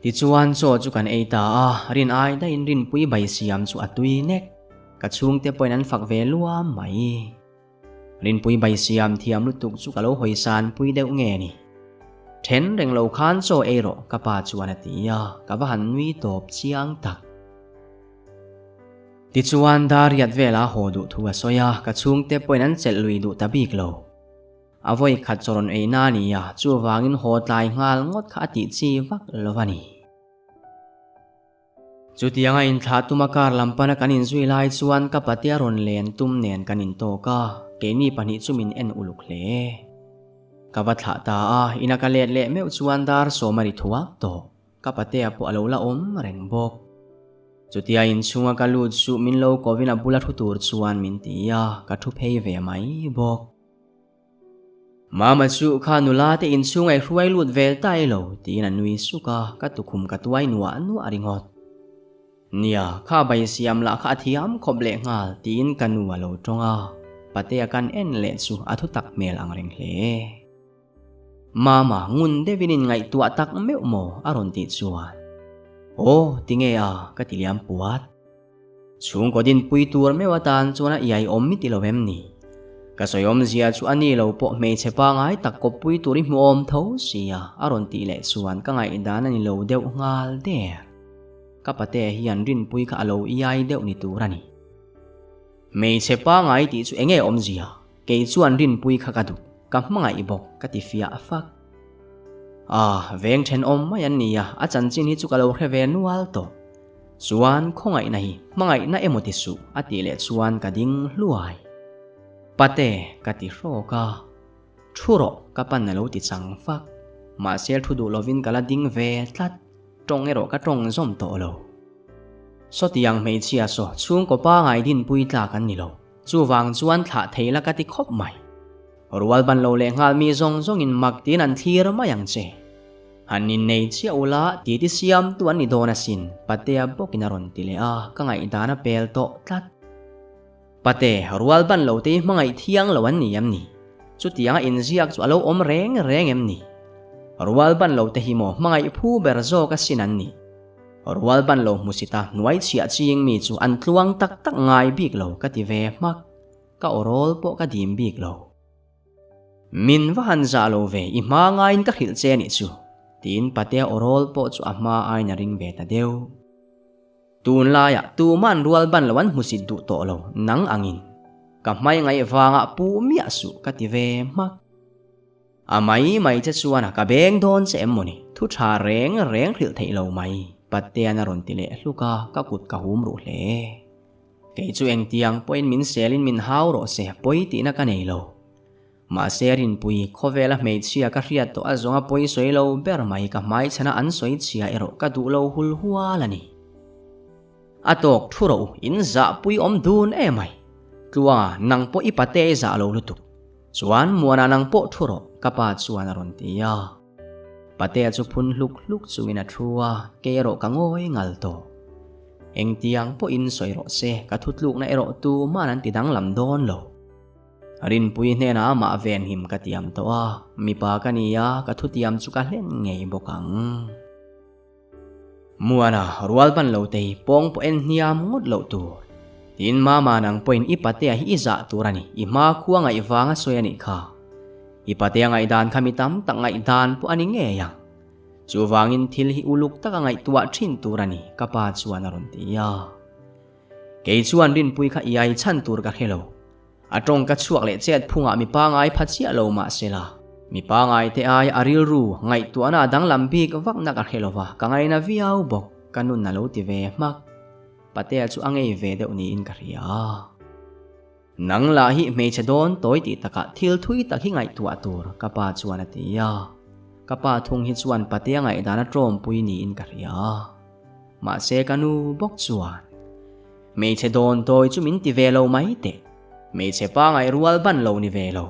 Tichuan chaw chu kan ei ta a, rin ai daihin rinpui bai siam chu a tui nek. Ka chhungte pawhin an fak ve luam mai. Rinpui bai siam thiam lutuk chu ka lo hawisan pui deuh nge ni. Then reng lo khan chaw ei rawh ka pa chuan a ti a, ka va han nui tawp chiang tak. Tichuan Dariat vela haw duh thu a sawi a, ka chhungte pawhin an chelh lui duh ta bik lo. A vawi khat chaw rawn ei na a ni a, chuvangin haw tlai nghal ngawt kha a tih chi vak lo a ni. Chutianga inthlah tuma kar lam pana kan inzui lai chuan ka patea rawn len tum nen kan intawk a, keini pahnih chu min en uluk hle. Ka va thlah ta a, ina ka let leh meuh chuan dar sawm a ri thuak tawh. Ka patea pawh a lo la awm reng bawk. Chutia inchhunga ka lut chu min lo kovin a bula thu tur chuan min ti a, ka thu phei ve mai bawk. Mama chu kha nula te inchhunga i hruai lut ve ta i lo tiin a nui suk a, ka tukhum ka tuai nuah nuah ringawt. Nia, kha bai siam lah kha a thiam khawp leh nghal tiin ka nu a lo tawng a, patea kan en leh chu a thu tak hmel ang reng hle. Mama, ngun deuhin in ngaihtuah tak meuh maw? a rawn tih chuan, Aw, tinge a? ka ti liam puat. Chhungkaw dinpui tur meuh atan chuan a iai awm mi ti lo em ni? Ka sawi awmzia chu a ni lo pawh hmeichhe pangai tak kawppui tur i hmu awm tho sia a rawn tih leh chuan ka ngaihdan a ni lo deuh nghal der. Ka pate hian rinpui kha a lo iai deuh ni tur a ni. Hmeichhe pangai tih chu enge awmzia? Kei chuan rinpui kha ka duh, ka hmangaih bawk ka ti fiah fak. Ah, veng thenawm mai an ni a, a chanchin hi chu ka lo hre ve nual tawh. Chuan khawngaihna hi hmangaihna emaw ti suh a tih leh chuan ka ding hluai. Pate ka ti hrawk a, thu rawh ka pan a lo ti chang fak. Mahse thu duh lovin ka la ding ve tlat, tawng erawh ka tawng zawm tawh lo. Sawtiang hmeichhia saw chhungkaw pangai dinpui tlak an ni lo, chuvang chuan thlah thei la ka ti khawp mai. Rual ban lo leh nghal mi zawng zawngin mak tiin an thlir mai ang che. Han innei chiah ula ti ti siam tu an ni dawn asin, Patea bawkin a rawn ti leh a, ka ngaihdan a pel tawh tlat. Pate, rual ban lo te hi hmangaih thiang lo an ni em ni? Chutianga inziak chu a lo awm reng reng em ni? Rual ban lo te hi maw hmangaih phu ber zawk asin an ni? Rual ban lo hmusita hnuai chhiah ching mi chu an tluang tak tak ngai bik lo ka ti ve hmak. Ka awrawl pawh ka dim bik lo. Min va han zah lo ve, i hma ngaiin ka hrilh che anih chu, tiin Patea awrawl pawh chu a hma aiin a ring ve ta deuh. Tunlaiah tuman rual ban lo an hmusit duh tawh lo, nang angin. Ka hmai ngaih vangah puh miah suh ka ti ve hmak. A mai mai che chuan a ka beng dawn che em mawni, thu tha reng reng hrilh theih lo mai, Patea'n a rawn ti leh hluk a, ka kut ka hum ruh hle. Kei chu engtiang pawhin min selin min hau rawh se, pawi tihna ka nei lo. Mahse Rinpui, khawvela hmeichhia ka hriat tawh a zawnga pawi sawi lo ber mai ka hmaichhana an sawi chhia erawh ka duh lo hul hual a ni. A tawk thu rawh u, in zahpui awm dun em ai. Tluanga, nang pawh i pate i zah lo lutuk. Chuan Muana nang pawh thu rawh, ka pa chuan a rawn ti a. Patea chu phun hluk hluk chungin a thu a, kei erawh ka ngawi ngal tawh. Engtiang pawhin sawi rawh se, ka thutlukna erawh tuman an ti danglam dawn lo. Rinpui hnenah amah venhim ka tiam tawh a, mipa ka ni a, ka thutiam chu ka hlen ngei bawk ang. Muana, rual ban lo tei, pawng pawh en hniam ngawt loh tur. Tin, Mama nang pawhin i patea hi i zah tur a ni, i hma khua ngaih vang a sawi a nih kha. I patea ngaihdan kha mi tam tak ngaihdan pawh a ni ngei ang. Chuvangin thil hi uluk taka ngaihtuah thin tur a ni, ka pa chuan a rawn ti a. Kei chuan Rinpui kha iai chhan tur ka hre lo. A tawng ka chhuak leh chet phungah mi pangai pha chiah lo mah se la, mi pangai te ai a rilru ngaihtuahna a danglam bik vakna ka hre lo va, ka ngaina viau bawk, ka nun a lo ti ve hmak. Patea chu a ngei ve deuh niin ka hria. Nang lah hi hmeichhe dawn tawi tih takah thil thui tak hi ngaihtuah tur, ka pa chuan a ti a. Ka pa thung hi chuan patea ngaihdan a tlawmpui niin ka hria a. Mahse ka nu bawk chuan, Hmeichhe dawn tawi chu min ti ve lo mai teh. Hmeichhe pa ngaih rual ban lo ni ve lo.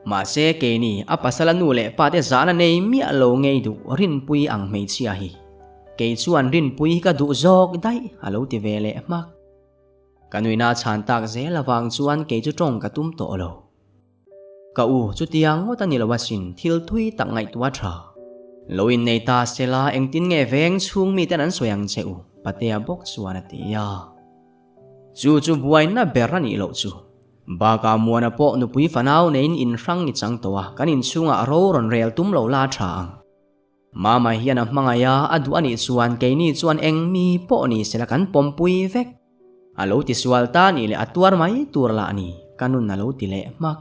Mahse keini a pasala nu leh pa te zahna nei miah lo ngei duh Rinpui ang hmeichhia hi. Kei chuan Rinpui hi ka duh zawk daih a lo ti ve leh hmak. Ka nuina chhan tak zel avang chuan kei chu tawng ka tum tawh lo. Ka u, chutiang ngawt a ni lo asin, thil thui tak ngaihtuah tha. Lo innei ta sela engtin nge veng chhung miten an sawi ang che u? Patea bawk chuan a ti a. Chu chu buaina ber a nih loh chu. Bakah Muana pawh nupui fanau neiin inhrang i chang tawh a, kan inchhungah ro rawn rel tum lo la tha ang. Mama hian a hmangaih a, a duh a nih chuan keini chuan eng mi pawh ni sela kan pawmpui vek. A lo ti sual ta nih leh a tuar mai tur lah ni, ka nun a lo ti leh hmak.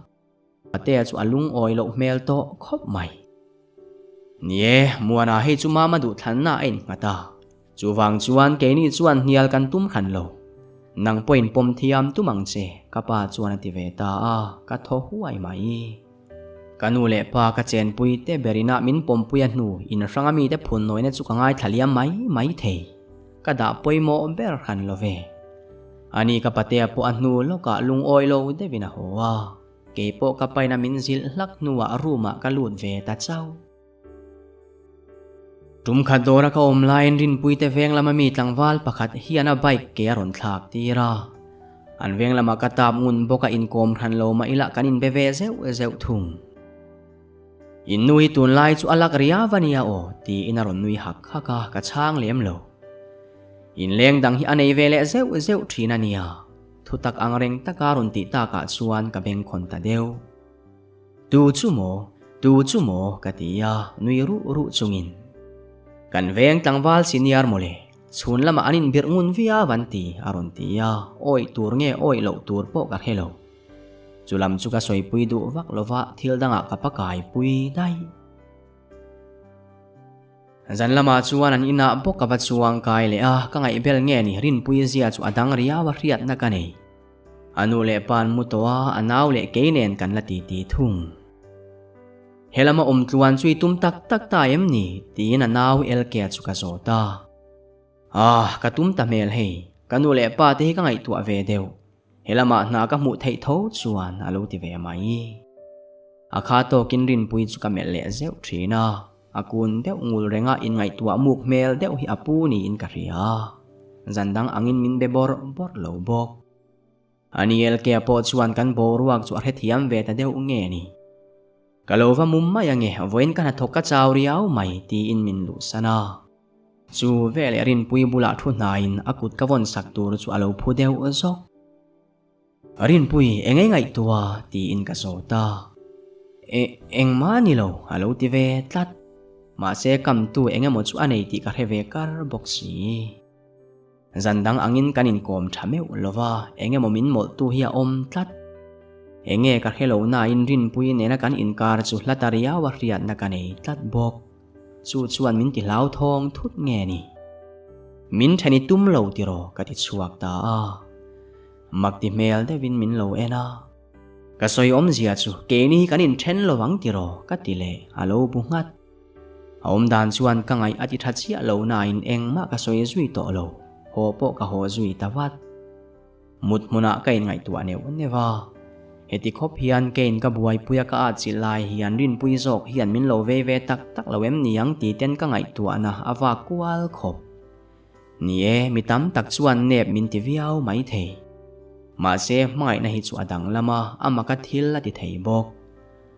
Patea chu a lungawi loh hmel tawh khawp mai. Ni e, Muana hei chu Mama duhthlanna a innghat a. Chuvang chuan keini chuan hnial kan tum hran lo. Nang pawhin pawm thiam tum ang che, ka pa chuan a ti ve ta a, ka thaw huai mai. Ka nu leh pa ka chenpui te ber inah min pawmpui a hnu in hranga mite phun nawina chu ka ngaithla liam mai mai thei. Ka dah pawimawh ber hran lo ve. Ani ka patea pawh a hnu lawkah lungawi lo deuhin a haw a, kei pawh ka paina min zilh hlak hnuah room ah ka lut ve ta chauh. Tum khat dawra ka awm laiin Rinpuite veng lama mi tlangval pakhat hian a bike ke a rawn thlak tir a. An veng lamah ka tap ngun bawk a inkawm hran lo mah ila kan inbe ve zeuh zeuh thung. In nu hi tunlai chu a lak riau a nia aw tiin a rawn nui hak hak a, ka chhang lem lo. Inleng dang hi a nei ve leh zeuh zeuh thin a nia, thutak angreng taka rawn tih takah chuan ka bengkhawn ta deuh. Tu chu maw? Tu chu maw? Ka ti a, nui ruh ruh chungin. Kan veng tlangval senior mawle, chhun lamah an inbirh ngun viau an ti, a rawn ti a, awih tur nge awih loh tur pawh ka hre lo. Chu lam chu ka sawipui duh vak lova thil dangah ka pakaipui daih. Zan lamah chuan an inah bawk ka va chuang kai leh a, ka ngaihbel nge ni Rinpui zia chu a dang riau a hriatna ka nei. A nu leh pa an mu tawh a, a nau leh kei nen kan la titi thung. He lama awm tluan chu i tum tak tak ta em ni? tiin a nau Elkea chu ka zawt a. Ah, ka tum ta hmel hei, ka nu leh pa te hi ka ngaihtuah ve deuh. He lamah hna ka hmuh theih tho chuan a lo ti ve mai. A kha tawkin Rinpui chu ka melh leh zeuh thin a, a kun deuh ngul renga inngaihtuah muk hmel deuh hi a pu niin ka hria. Zan dang angin min be bawrh bawrh lo bawk. Aniel Kea pawh chuan kan boruak chu a hrethiam ve ta deuh nge ni. Ka lo va mum mai ange, vawiin ka hnathawk ka chau riau mai tiin min luhsan a. Chu veleh Rinpui bulah thu hnaiin a kut ka vawn sak tur chu a lo phu deuh zawk. Rinpui, eng ei ngaihtuah? tiin ka zawt a. E, engmah ni lo, a lo ti ve tlat. Mahse kamtu eng emaw chu a nei tih ka hre ve kar bawk si. Zan dang angin kan inkawm tha meuh lo va, eng emaw min mawlhtu hi a awm tlat. Eng nge ka hre lo nain Rinpui nena kan inkar chu hla ta riau a hriatna ka nei tlat bawk. Chu chuan min ti hlauthawng thut nge ni? Min then i tum lo tiraw ka ti chhuak ta a. Mak ti hmel deuhin min lo en a. Ka sawi awmzia chu keini hi kan inthen lo ang tiraw ka ti leh a lo bu nghat. A awmdan chuan ka ngaih a ti tha chiah lo nain engmah ka sawi zui tawh lo, haw pawh ka haw zui ta vat. Mut hmunah ka inngaihtuah neuh neuh a, heti khawp hian kein ka buaipuia ka atchilh lai hian rinpui zawk hian min lo vei ve tak tak lo em ni ang ti ten ka ngaihtuahna a vak kual khawp. Ni e, mi tam tak chuan nep min ti viau mai thei. Mahse, hmangaihna hi chu a danglam a, a maka thil a ti thei bawk.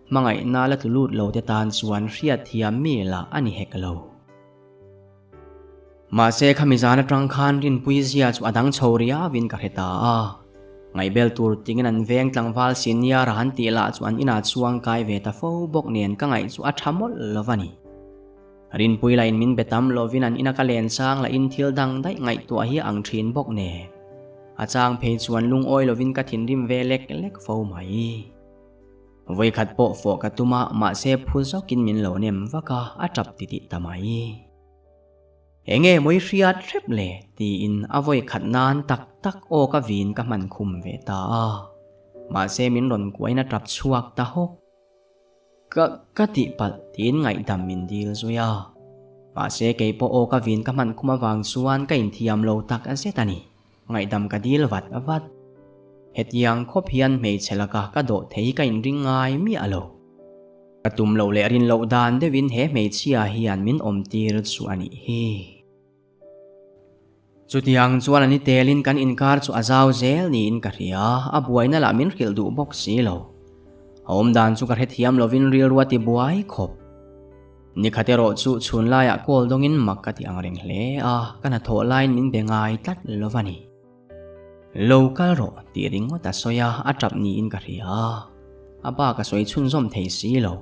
Hmangaihna la tlu lut lo te tan chuan hriatthiam mi lah a ni hek lo. Mahse khami zan atang khan Rinpui zia chu a dang chho riauin ka hre ta a. Ngaihbel tur tingin an veng tlangval senior a han tih lah chu an inah chuang kai ve ta fo bawk nen ka ngaih chu a tha mawlh lo a ni. Rinpui lahin min be tam lovin an ina ka len chang lahin thil dang daih ngaihtuah hi a ang thin bawk nen a chang phei chuan lungawi lovin ka thinrim ve lek lek fo mai. Vawikhat pawh fawh ka tum a, mahse phu zawkin min lo nem vak a, a tap titih ta mai. Enge mawi hriat hrep le? tiin a vawikhat nan tak tak aw ka vin ka hman khum ve ta a. Mahse min rawn kuain a tap chhuak ta hawk. Ka, ka tihpalh tiin ngaihdam min dil zui a. Mahse kei pawh aw ka vin ka hman khum avang chuan ka inthiam lo tak zet a ni. Ngaihdam ka dil vat vat. Hetiang khawp hian hmeichhe laka ka dawh thei ka inring ngai miah lo. Ka tum loh leh rin loh dan deuhin he hmeichhia hian min awm tir chu a nih hi. Chutiang chuan a ni telin kan inkar chu a zau zel niin ka hria, a buaina lah min hrilh duh bawk si lo. A awmdan chu ka hrethiam lovin rilru a ti buai khawp. Nikhat erawh chu chhun laiah call dawngin mak ka ti angreng hle a, ka hnathawh laiin min be ngai tlat lo va ni. Lo kal rawh tih ringawt a sawi a, a tap niin ka hria. A bak a sawi chhunzawm thei si lo.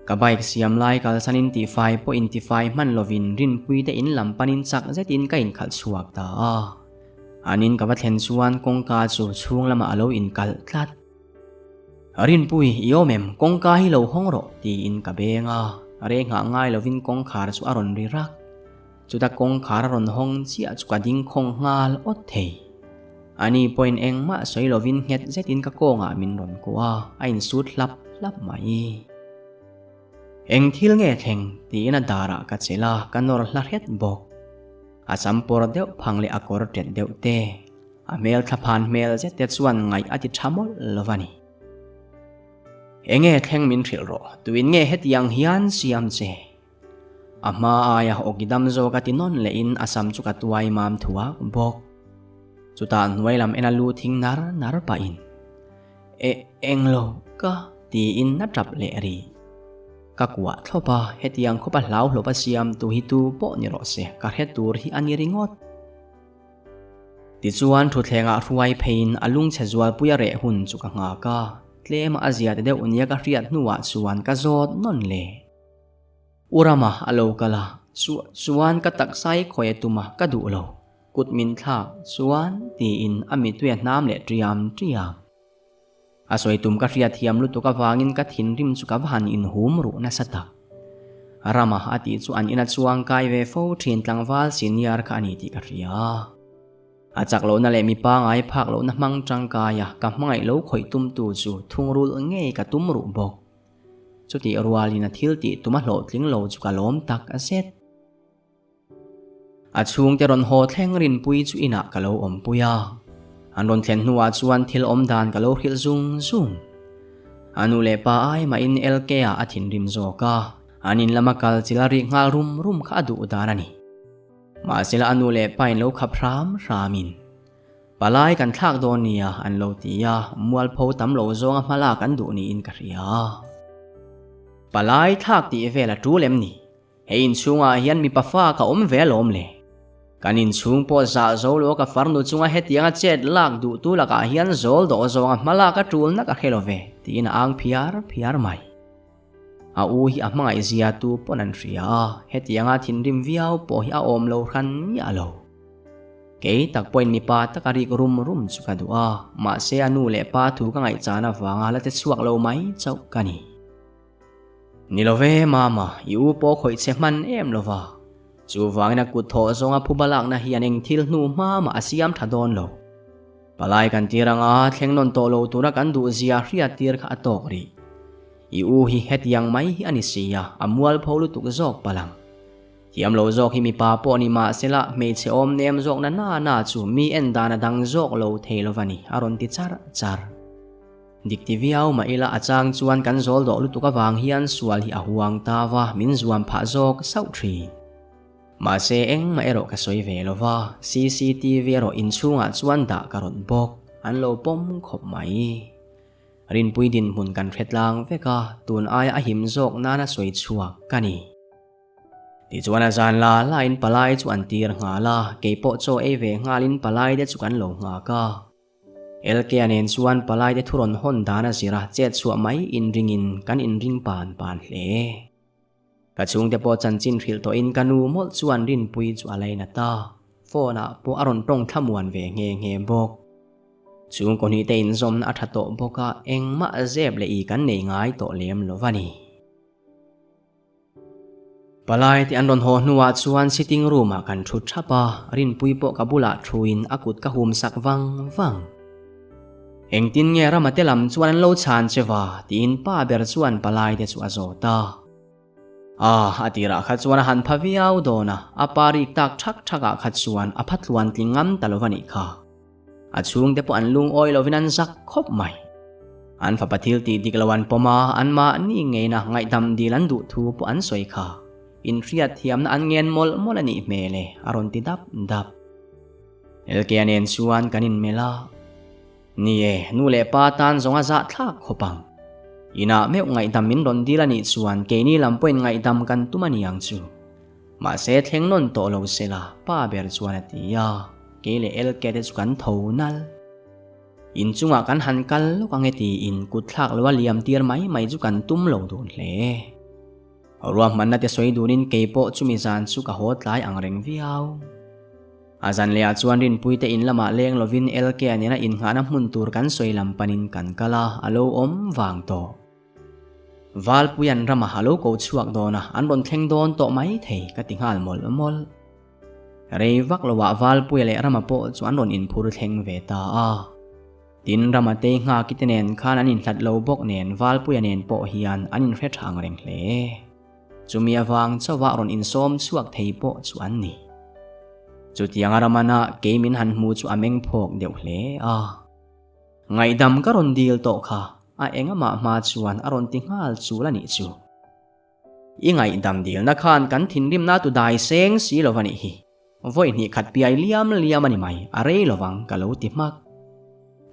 Ka bike siam lai kalsanin tifai pawh intifai hman lovin Rinpui te in lam panin chak zetin ka inkhalh chhuak ta a. An in ka va thlen chuan kawngka chu chhung lamah a lo inkalh tlat. Rinpui, i awm em? Kawngka hi lo hawng rawh tiin ka beng a, rei nghah ngai lovin kawngkhar chu a rawn ri rak. Chuta kawngkhar a rawn hawng chiah chu ka ding khawng nghal awt thei. Ani pawhin engmah sawi lovin nghet zetin ka kawngah min rawn kuah a, a insut hlap hlap mai. Eng thil nge thleng? tiin a darah ka chelh a, ka nawr hla hret bawk. A sam pawr deuh phang leh a kawr ṭet deuh te, a hmel thlaphan hmel zet te chuan ngaih a ti ṭha mawlh lo a ni. Enge thleng min hrilh rawh, tuin nge hetiang hian siam che? A hma aia awki dam zawk a ti nawn lehin a sam chu ka tuai mam thuak bawk. Chutah hnuai lam en a lu thing nar nar pahin, E, englo ka tiin a tap leh rih. Ka kuah thlawp a, hetiang khawpa hlauhlawp a siam tu hi tu pawh ni rawh se, ka hre tur hi a ni ringawt. Tichuan thutthlengah hruai pheiin a lungchhe zualpui a reh hun chu ka nghak a, tlema a zia ta deuh nia ka hriat hnuah chuan ka zawt nawn le. U Rama a lo kal a, chuan ka taksa hi khawi a tum a, ka duh lo. Kut min thlak chuan tiin a mittui a hnam leh ṭiam ṭiam. A sawi tum ka hriat thiam lutuk avangin ka thinrim chu ka va han inhum ruh nasa tak. Rama a tih chu an ina chuang kai ve fo ṭhin tlangval senior kha a ni tih ka hria. A chak lohna leh mipa ngai phak lohna hmang ṭangkaia ka hmangaih lo khawih tumtu chu thungrulh ngei ka tum ruh bawk. Chutih rualin a thil tih tum a hlawhtling lo chu ka lawm tak a zet. A chhungte rawn haw thleng rinpui chu inah ka lo awmpui a. An rawn thlen hnuah chuan thil awm dan ka lo hrilh zung zung. A nu leh pa ai mahin LK-ah a thinrim zawk a, an in lama kal chil a rik nghal rum rum kha a duh dan a ni. Mahsela a nu leh pa in lo khap hram hramin. Palai kan thlak dawn nia an lo ti a, mualpho tam lo zawnga hmalak an duh niin ka hria. Palai thlak tih vel a tul em ni? Hei inchhungah hian mipa fa ka awm ve alawm le. Kan inchhung pawh zah zo lo ka farnu chunga hetianga chet lak duhtu lakah hian zawl dawh zawnga hmalak a tulna ka hre lo ve, tiin a ang phiar phiar mai. A u hi a hmangaih zia tu pawn an hria a, hetianga thinrim viau pawh hi a awm lo hran miah lo. Kei tak pawhin mipa taka rik rum rum chu ka duh a, mahse a nu leh pa thu ka ngaihchan avanga la che chhuak lo mai chauh ka ni. Ni lo ve Mama, i u pawh khawih che hman em lo va. Chuvangin a kut thawh zawnga phuba lakna hian eng thil hnu hma mah a siam tha dawn lo. Palai kan tir anga thleng nawn tawh lo tura kan duh zia hriat tir kha a tawk rih. I u hi hetiang mai hi a ni si a, a mualpho lutuk zawk palang. Thiam lo zawk hi mipa pawh ni mahsela hmeichhe awm nem zawk na na na chu mi en dan a dang zawk lo thei lo va ni, a rawn ti char char. Dik ti viau mah ila a chang chuan kan zawl dawh lutuk avang hian sual hi a huang ta va, min zuam phah zawk sauh thin. Mahse engmah erawh ka sawi ve lo va, cctv erawh inchhungah chuan dah ka rawt bawk, an lo pawm khawp mai. Rinpui dinhmun kan hre tlang vek a, tun aia a him zawk nana sawi chhuak ka ni. Tichuan a zan la lain palai chu an tir nghal a, keipawh chaw ei ve nghalin palai te chu kan lo nghak a. LK-a nen chuan palaite thu rawn hawn dan a zir a, chet chhuah mai inringin kan inring pan pan hle. Ka chhungte pawh chanchin hrilh tawhin ka nu mawlh chuan Rinpui chu a lain a ta, phone-ah pawh a rawn tawng thlamuan ve nghe nghe bawk. Chhungkaw hnihte inzawmna a tha tawh bawk a, engmah zep leh i kan nei ngai tawh lem lo va ni. Palai te an rawn haw hnuah chuan sitting room ah kan thut thap a, Rinpui pawh ka bulah thuin a kut ka hum sak vang vang. Engtin nge Rama te lam chuan an lo chhan che va? tiin pa ber chuan palai te chu a zawt a. A, a tirah kha chuan a han pha viau dawn a, a pa rik tak thak thakah kha chuan a pha tluan tling ngam ta lo va nih kha. A chhungte pawh an lungawi lovin an zak khawp mai. An fapa thil tih dik lo an pawm a, anmahni ngeina ngaihdam dil an duh thu pawh an sawi kha. Inhriat thiamna an ngen mawlh mawlh a nih hmel e, a rawn ti dap dap. Lka nen chuan kan inmelh a. Ni e, nu leh pa tan zawng a zahthlak khawp ang. Inah meuh ngaihdam min rawn dil a nih chuan keini lam pawhin ngaihdam kan tum a ni ang chu. Mahse thleng nawn tawh lo se la, pa ber chuan a ti a, kei leh LK te chu kan tho nal. Inchungah kan han kal lawk ang e tiin kut thlak loa liam tir mai mai chu kan tum lo dun hle. Ruahmanna te sawi dunin kei pawh chumi zan chu ka haw tlai ang reng viau. A zan lehah chuan Rinpuite in lamah leng lovin LK nena innghahna hmun tur kan sawi lam panin kan kal a, a lo awm vang tawh. Valpuian ramah a lo ko chhuak dawn a, an rawn thleng dawn tawh mai thei ka ti nghal mawlh mawlh. Rei vak loah Valpuia leh Rama pawh chu an rawn inphur thleng ve ta a. Tin, Rama te Nghakite nen khan an inhlat lo bawk nen Valpuia nen pawh hian an inhre tha ang reng hle. Chumi avang chauha rawn insawm chhuak thei pawh chu an ni. Chutianga Ramana kei min han hmu chu a meng phawk deuh hle a. Ngaihdam ka rawn dil tawh kha a engamah hma chuan a rawn ti nghal chul a nih chu. I ngaihdam dilna khan kan thinrimna tu dai seng si lo va nih hi. Vawi hnih khat piai liam liam a ni mai, a rei lovang ka lo ti hmak.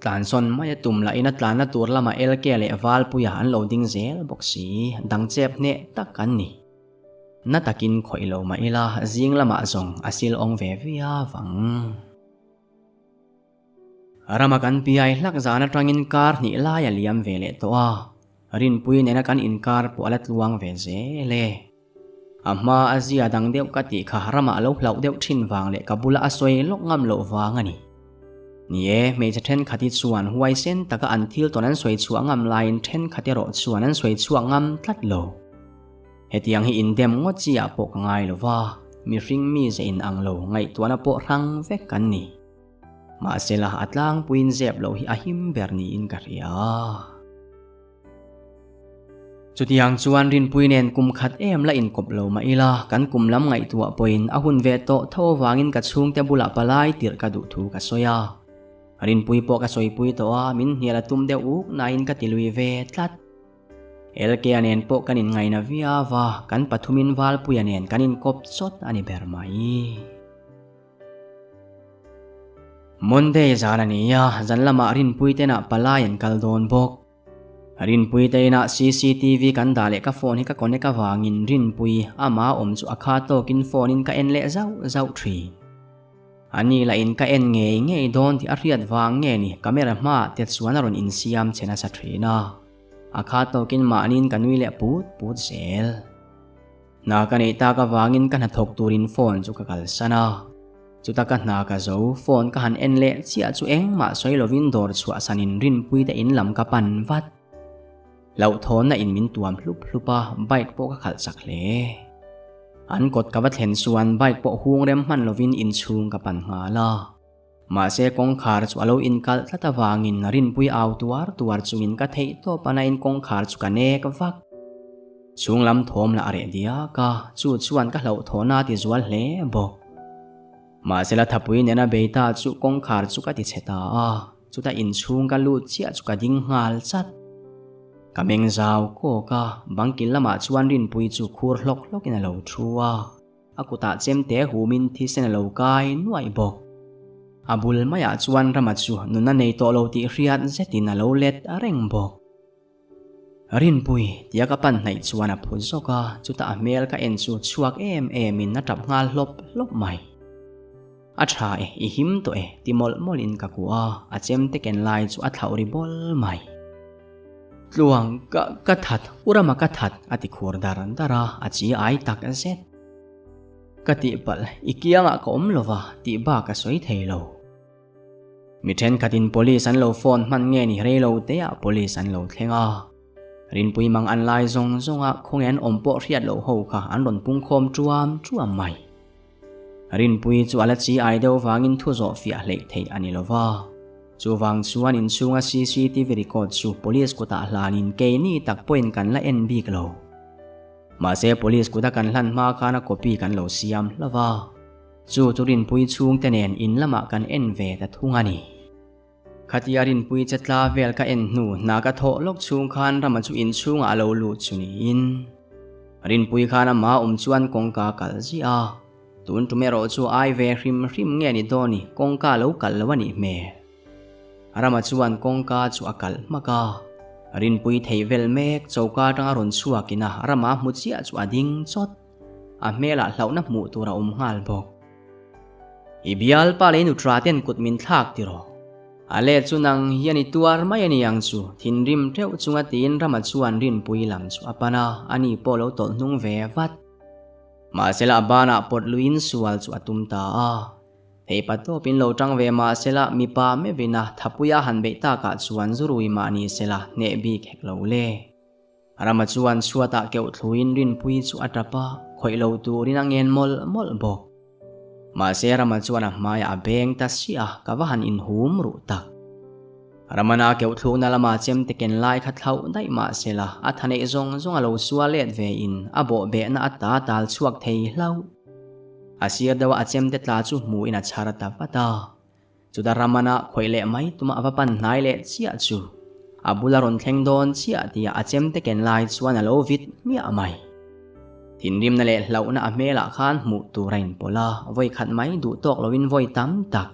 Tlansawn mai a tum lahin a tlanna tur lamah LK leh Valpuia an lo ding zel bawk si, dang chep hneh tak an ni. Na takin khawih lo mah ila zing lamah zawng a sil awng ve viau ang. Rama kan piai hlak zan atangin kar hnih lai a liam ve leh tawh a, Rinpui nena kan inkar pawh a la tluang ve zel e. A hma a zia dang deuh ka tih kha ramah a lo hlauh deuh thin vang leh ka bula a sawi lawk ngam loh vang a ni. Ni e, hmeichhe thenkhat hi chuan huaisen taka an thil tawn an sawi chhuah ngam laiin thenkhat erawh chuan an sawi chhuak ngam tlat lo. Hetiang hi indem ngawt chi ah pawh ka ngai lo va, mihring mize in ang lo ngaihtuahna pawh hrang vek kan ni. Mahsela a tlangpuiin zep loh hi a him ber niin ka hria. Chutiang chuan Rinpui nen kum khat em la inkawp lo mah ila, kan kum lam ngaihtuah pawhin a hun ve tawh tho avangin ka chhungte bulah palai tirh ka duh thu ka sawi a. Rinpui pawh ka sawipui tawh a, min hnial a tum deuh uk nain ka ti lui ve tlat. LK-a nen pawh kan inngaina viau a, kan pathumin Valpuia nen kan inkawp chawt a ni ber mai. Monday zan a ni a, zan lamah Rinpui tenah palai an kal dawn bawk. Rinpui te inah cctv kan dah leh ka phone hi ka connect avangin Rinpui ama awm chu a kha tawkin phone in ka en leh zauh zauh thin. A ni lah in ka en ngei ngei dawn tih a hriat vang nge ni camera hmaah te chuan a rawn insiam che nasa thin a. A kha tawkin mahniin ka nui leh put put zel. Hna ka neih tak avangin ka hnathawk turin phone chu ka kalsan a. Chuta ka hna ka zo, phone ka han en leh chiah chu engmah sawi lovin dawr chhuahsanin Rinpuite in lam ka pan vat. Hlauhthawnna in min tuam hlup hlup a, bike pawh ka khalh chak hle. An kawt ka va thlen chuan bike pawh hung rem hman lovin inchhung ka pan nghal a. Mahse kawngkhar chu a lo inkalh tlat avangin Rinpui au tuar tuar chungin ka theih tawp a nain kawngkhar chu ka nek vak. Chhung lam thawm lah a reh diak a, chu chuan ka hlauhthawhna a ti zual hle bawk. Mahse la thapui nena bei ta chu kawngkhar chu ka ti chhe ta a, chuta inchhung ka lut chiah chu ka ding nghal chat. Ka meng zau kawk a, bangkil lamah chuan Rinpui chu khur hlawk hlawkin a lo thu a. A kutah chemte humin thisen a lo kai nuaih bawk. A bul maiah chuan Rama chu nuna nei tawh lo tih hriat zetin a lo let reng bawk. Rinpui, tia ka pan hnaih chuan a phut zawk a, chutah a hmel ka en chu chhuak em emin a tap nghal hlawp hlawp mai. A tha e, i him tawh e, ti mawlh mawlhin ka kuah a, a chemte ken lai chu a thlauh ri bawl mai. Tluang, ka, ka that, u Rama ka that, a ti khur dar dar a, a chi ai tak zet. Ka tihpalh, i kiangah ka awm lova, tih bak a sawi thei lo. Mi thenkhatin police an lo phone hman nge ni rei lo teah police an lo thleng a. Rinpui mang an lai zawng zawnga khawnge an awm pawh hriat loh ho kha an rawn pungkhawm tuam tuam mai. Rinpui chu a la chi ai deuh vangin thu zawh fiah hleih theih a ni lo va. Chuvang chuan inchhunga cctv record chu police kutah hlanin keini tak pawhin kan la en bik lo. Mahse police kuta kan hlan hma khan a copy kan lo siam hlauh a. Chu chu Rinpui chhungte nen in lamah kan en ve ta thung a ni. Khatia Rinpui che tla vel ka en hnu hna ka thawh lawk chhung khan Rama chu inchhungah a lo lut chu niin Rinpui khan ama awm chuan kawngka a kalh ziah a. Tun tum erawh chu ai ve hrim hrim nge ni dawn i kawngka lo kalh lo a nih hmel. Rama chuan kawngka chu a kalh hmak a. Rinpui thei vel mek choka atanga rawn chhuakin a Rama hmu chiah chu a ding chawt. A hmelah hlauhna hmuh tur a awm nghal bawk. I bialpa lei nutra ten kut min thlak tiraw? A let chu nang hian i tuar mai a ni ang chu, thinrim teuh chunga tiin Rama chuan Rinpui lam chu a pan a, ani pawh lo tawlh hnung ve vat. Mahsela a banah pawt luiin sual chu a tum ta a. Theipa tawpin lo tang ve mahsela mipa meuhin a thapuia han beih takah chuan zurui mah ni sela hneh bik hek lo le. Rama chuan chhuatah keuh thluin Rinpui chu a tap a, khawih lo turin a ngen mawlh mawlh bawk. Mahse Rama chuan a hmaiah a beng ta siah a, ka va han inhum ruh tak. Ramana keuh thlukna lama chemte ken lai kha thlauh daih mahsela a tha neih zawng zawng a lo sual let ve in a bawh behna a ta tal chhuak thei hlauh. A sir deuh a a chemte tla chu hmuhin a chhar ta vat a. Chutah Ramana khawih leh mai tuma a va pan hnai leh chiah chu a bula rawn thleng dawn chiah tih a chemte ken lai chuan a lo vit hmiah mai. Thinrimna leh hlauhna a hmelah khan hmuh tur a inpawlh a, vawi khat mai duh tawk loin vawi tam tak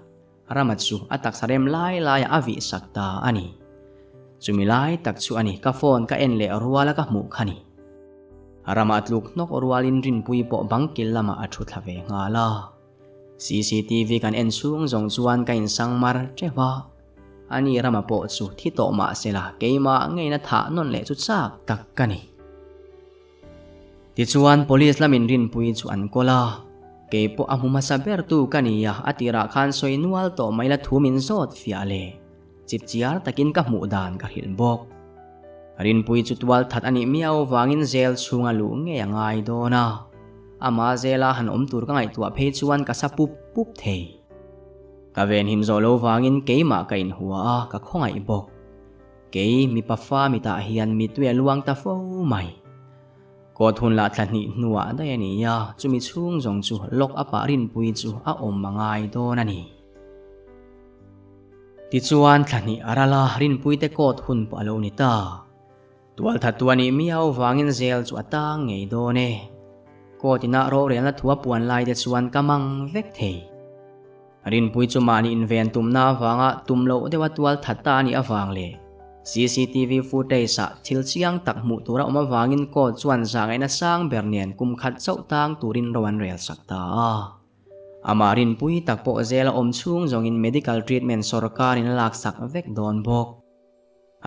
Rama chu a taksa rem lai laiah a vih sak ta a ni. Chumi lai tak chu a ni ka phone ka en leh ruala ka hmuh kha ni. Rama a tluk hnawk rualin Rinpui pawh bangkil lamah a thu thla ve nghal a. Cctv kan en chhung zawng chuan ka insang mar teuh a, ani Rama pawh chu thi tawh mah sela keimah ngeina thah nawn leh chu chak tak ka ni. Tichuan police lamin Rinpui chu an kawl a, kei pawh a hmu hmasa ber tu ka ni a, a tirah khan sawi nual tawh mai la thu min zawt fiah le. Chipchiar takin ka hmuh dan ka hrilh bawk. Rinpui chu tual that a nih miau vangin zel chhunga luh ngei a ngai dawn a, ama zela han awm tur ka ngaihtuah phei chuan ka sa pup pup thei. Ka venhim zawh lo vangin keimah ka inhua a, ka khawngaih bawk. Kei mipa fa mitah hian mitui a luang ta fo mai. Court hun lah thla hnih hnuah daih a ni a, chumi chhung zawng chu lock up ah Rinpui chu a awm a ngai dawn a ni. Tichuan thla hnih a ral a, Rinpuite court hun pawh a lo ni ta. Tualthattu a nih miau vangin zel chu a tang ngei dawn e. Court inah rorelna thu a puan lai te chuan ka mang vek thei. Rinpui chu mahni inven tumna avanga tum loh deuha tualthat ta a nih avang leh cctv footage ah thil chiang tak hmuh tur a awm avangin court chuan zahngaihna sang ber nen kum khat chauh tang turin ro an rel sak ta a. Amah Rinpui tak pawh zel a awm chhung zawngin medical treatment sawrkarin a laksak vek dawn bawk.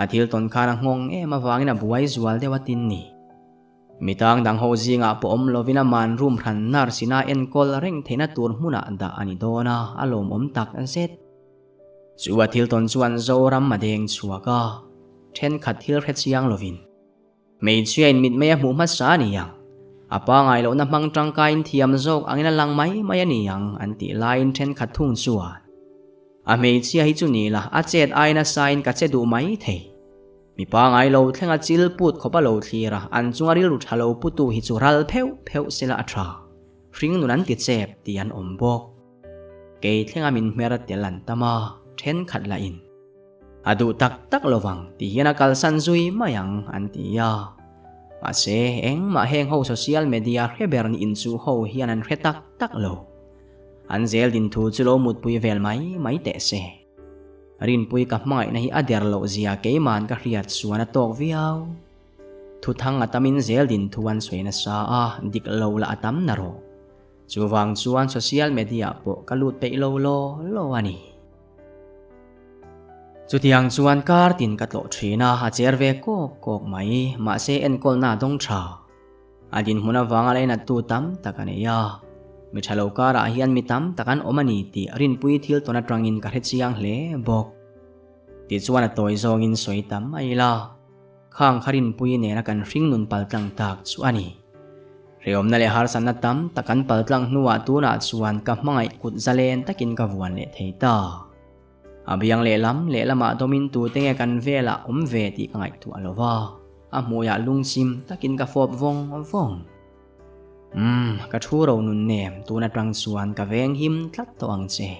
A thil tawn khan a nghawng em avangin a buai zual deuh a tin ni. Mi tang dang ho zingah pawh awm lovin a man room hran nurse ina enkawl reng theihna tur hmunah dah a ni dawn a, a lawmawm tak zet. Chu a thil tawn chuan Zoram a deng chhuak a, thenkhat thil hre chiang lovin. Hmeichhia in mitmei a hmuh hmasa a ni ang. A pangai lohna hmang tangkaiin thiam zawk angin a lang mai mai a ni ang an tih laiin thenkhat thung chuan a hmeichhia hi chu ni la a chet ai nasa in ka che duh mai thei. Mi pangai lo thleng a chil put khawp a lo thlir a an chunga rilru tha lo putu hi chu ral pheuh pheuh sela a tha. Hring nun an ti chep tih an awm bawk. Kei thlenga min hmer tel an tam a, thenkhat lah in. A duh tak tak lo vang ti hian a kalsan zui mai ang an ti a. Mahse, engmah heng ho social media hre ber ni inchuh ho hian an hre tak tak lo. An zel din thu chu lo mutpui vel mai mai teh se. Rinpui ka hmangaihna hi a der loh zia keiman ka hriat chuan a tawk viau. Thuthang a tamin zel din thu an sawi nasa a, dik lo lah a tam na rawh. Chuvang chuan social media pawh ka lut peih lo law law a ni. Chutiang chuan kar tin ka tlawh thin a, a cher ve kawk kawk mai, mahse enkawlna a dawng tha. A dinhmun avanga lainattu tam tak a nei a, mi tha lo karah hian mi tam tak an awm a ni tih rinpui thil tawn atangin ka hre chiang hle bawk. Tichuan a tawi zawngin sawi tam a ila. Khang kha rinpui nena kan hringnun paltlang tak chu a ni. Hreawmna leh harsatna tam tak kan paltlang hnuah tunah chuan ka hmangaih kut zalen takin ka vuan leh thei ta. A biang lehlam lehlamah dawmin tute nge kan velah awm ve tih ka ngaihtuah lo va, a hmuiah lungchim takin ka fawp vawng vawng. Umm, ka thu ro nun nem, tun atang chuan ka veng him tlat tawh ang che.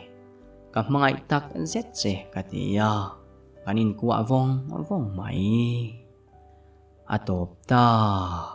Ka hmangaih tak zet che ka ti a, kan inkuah vawng vawng mai. A tawp ta.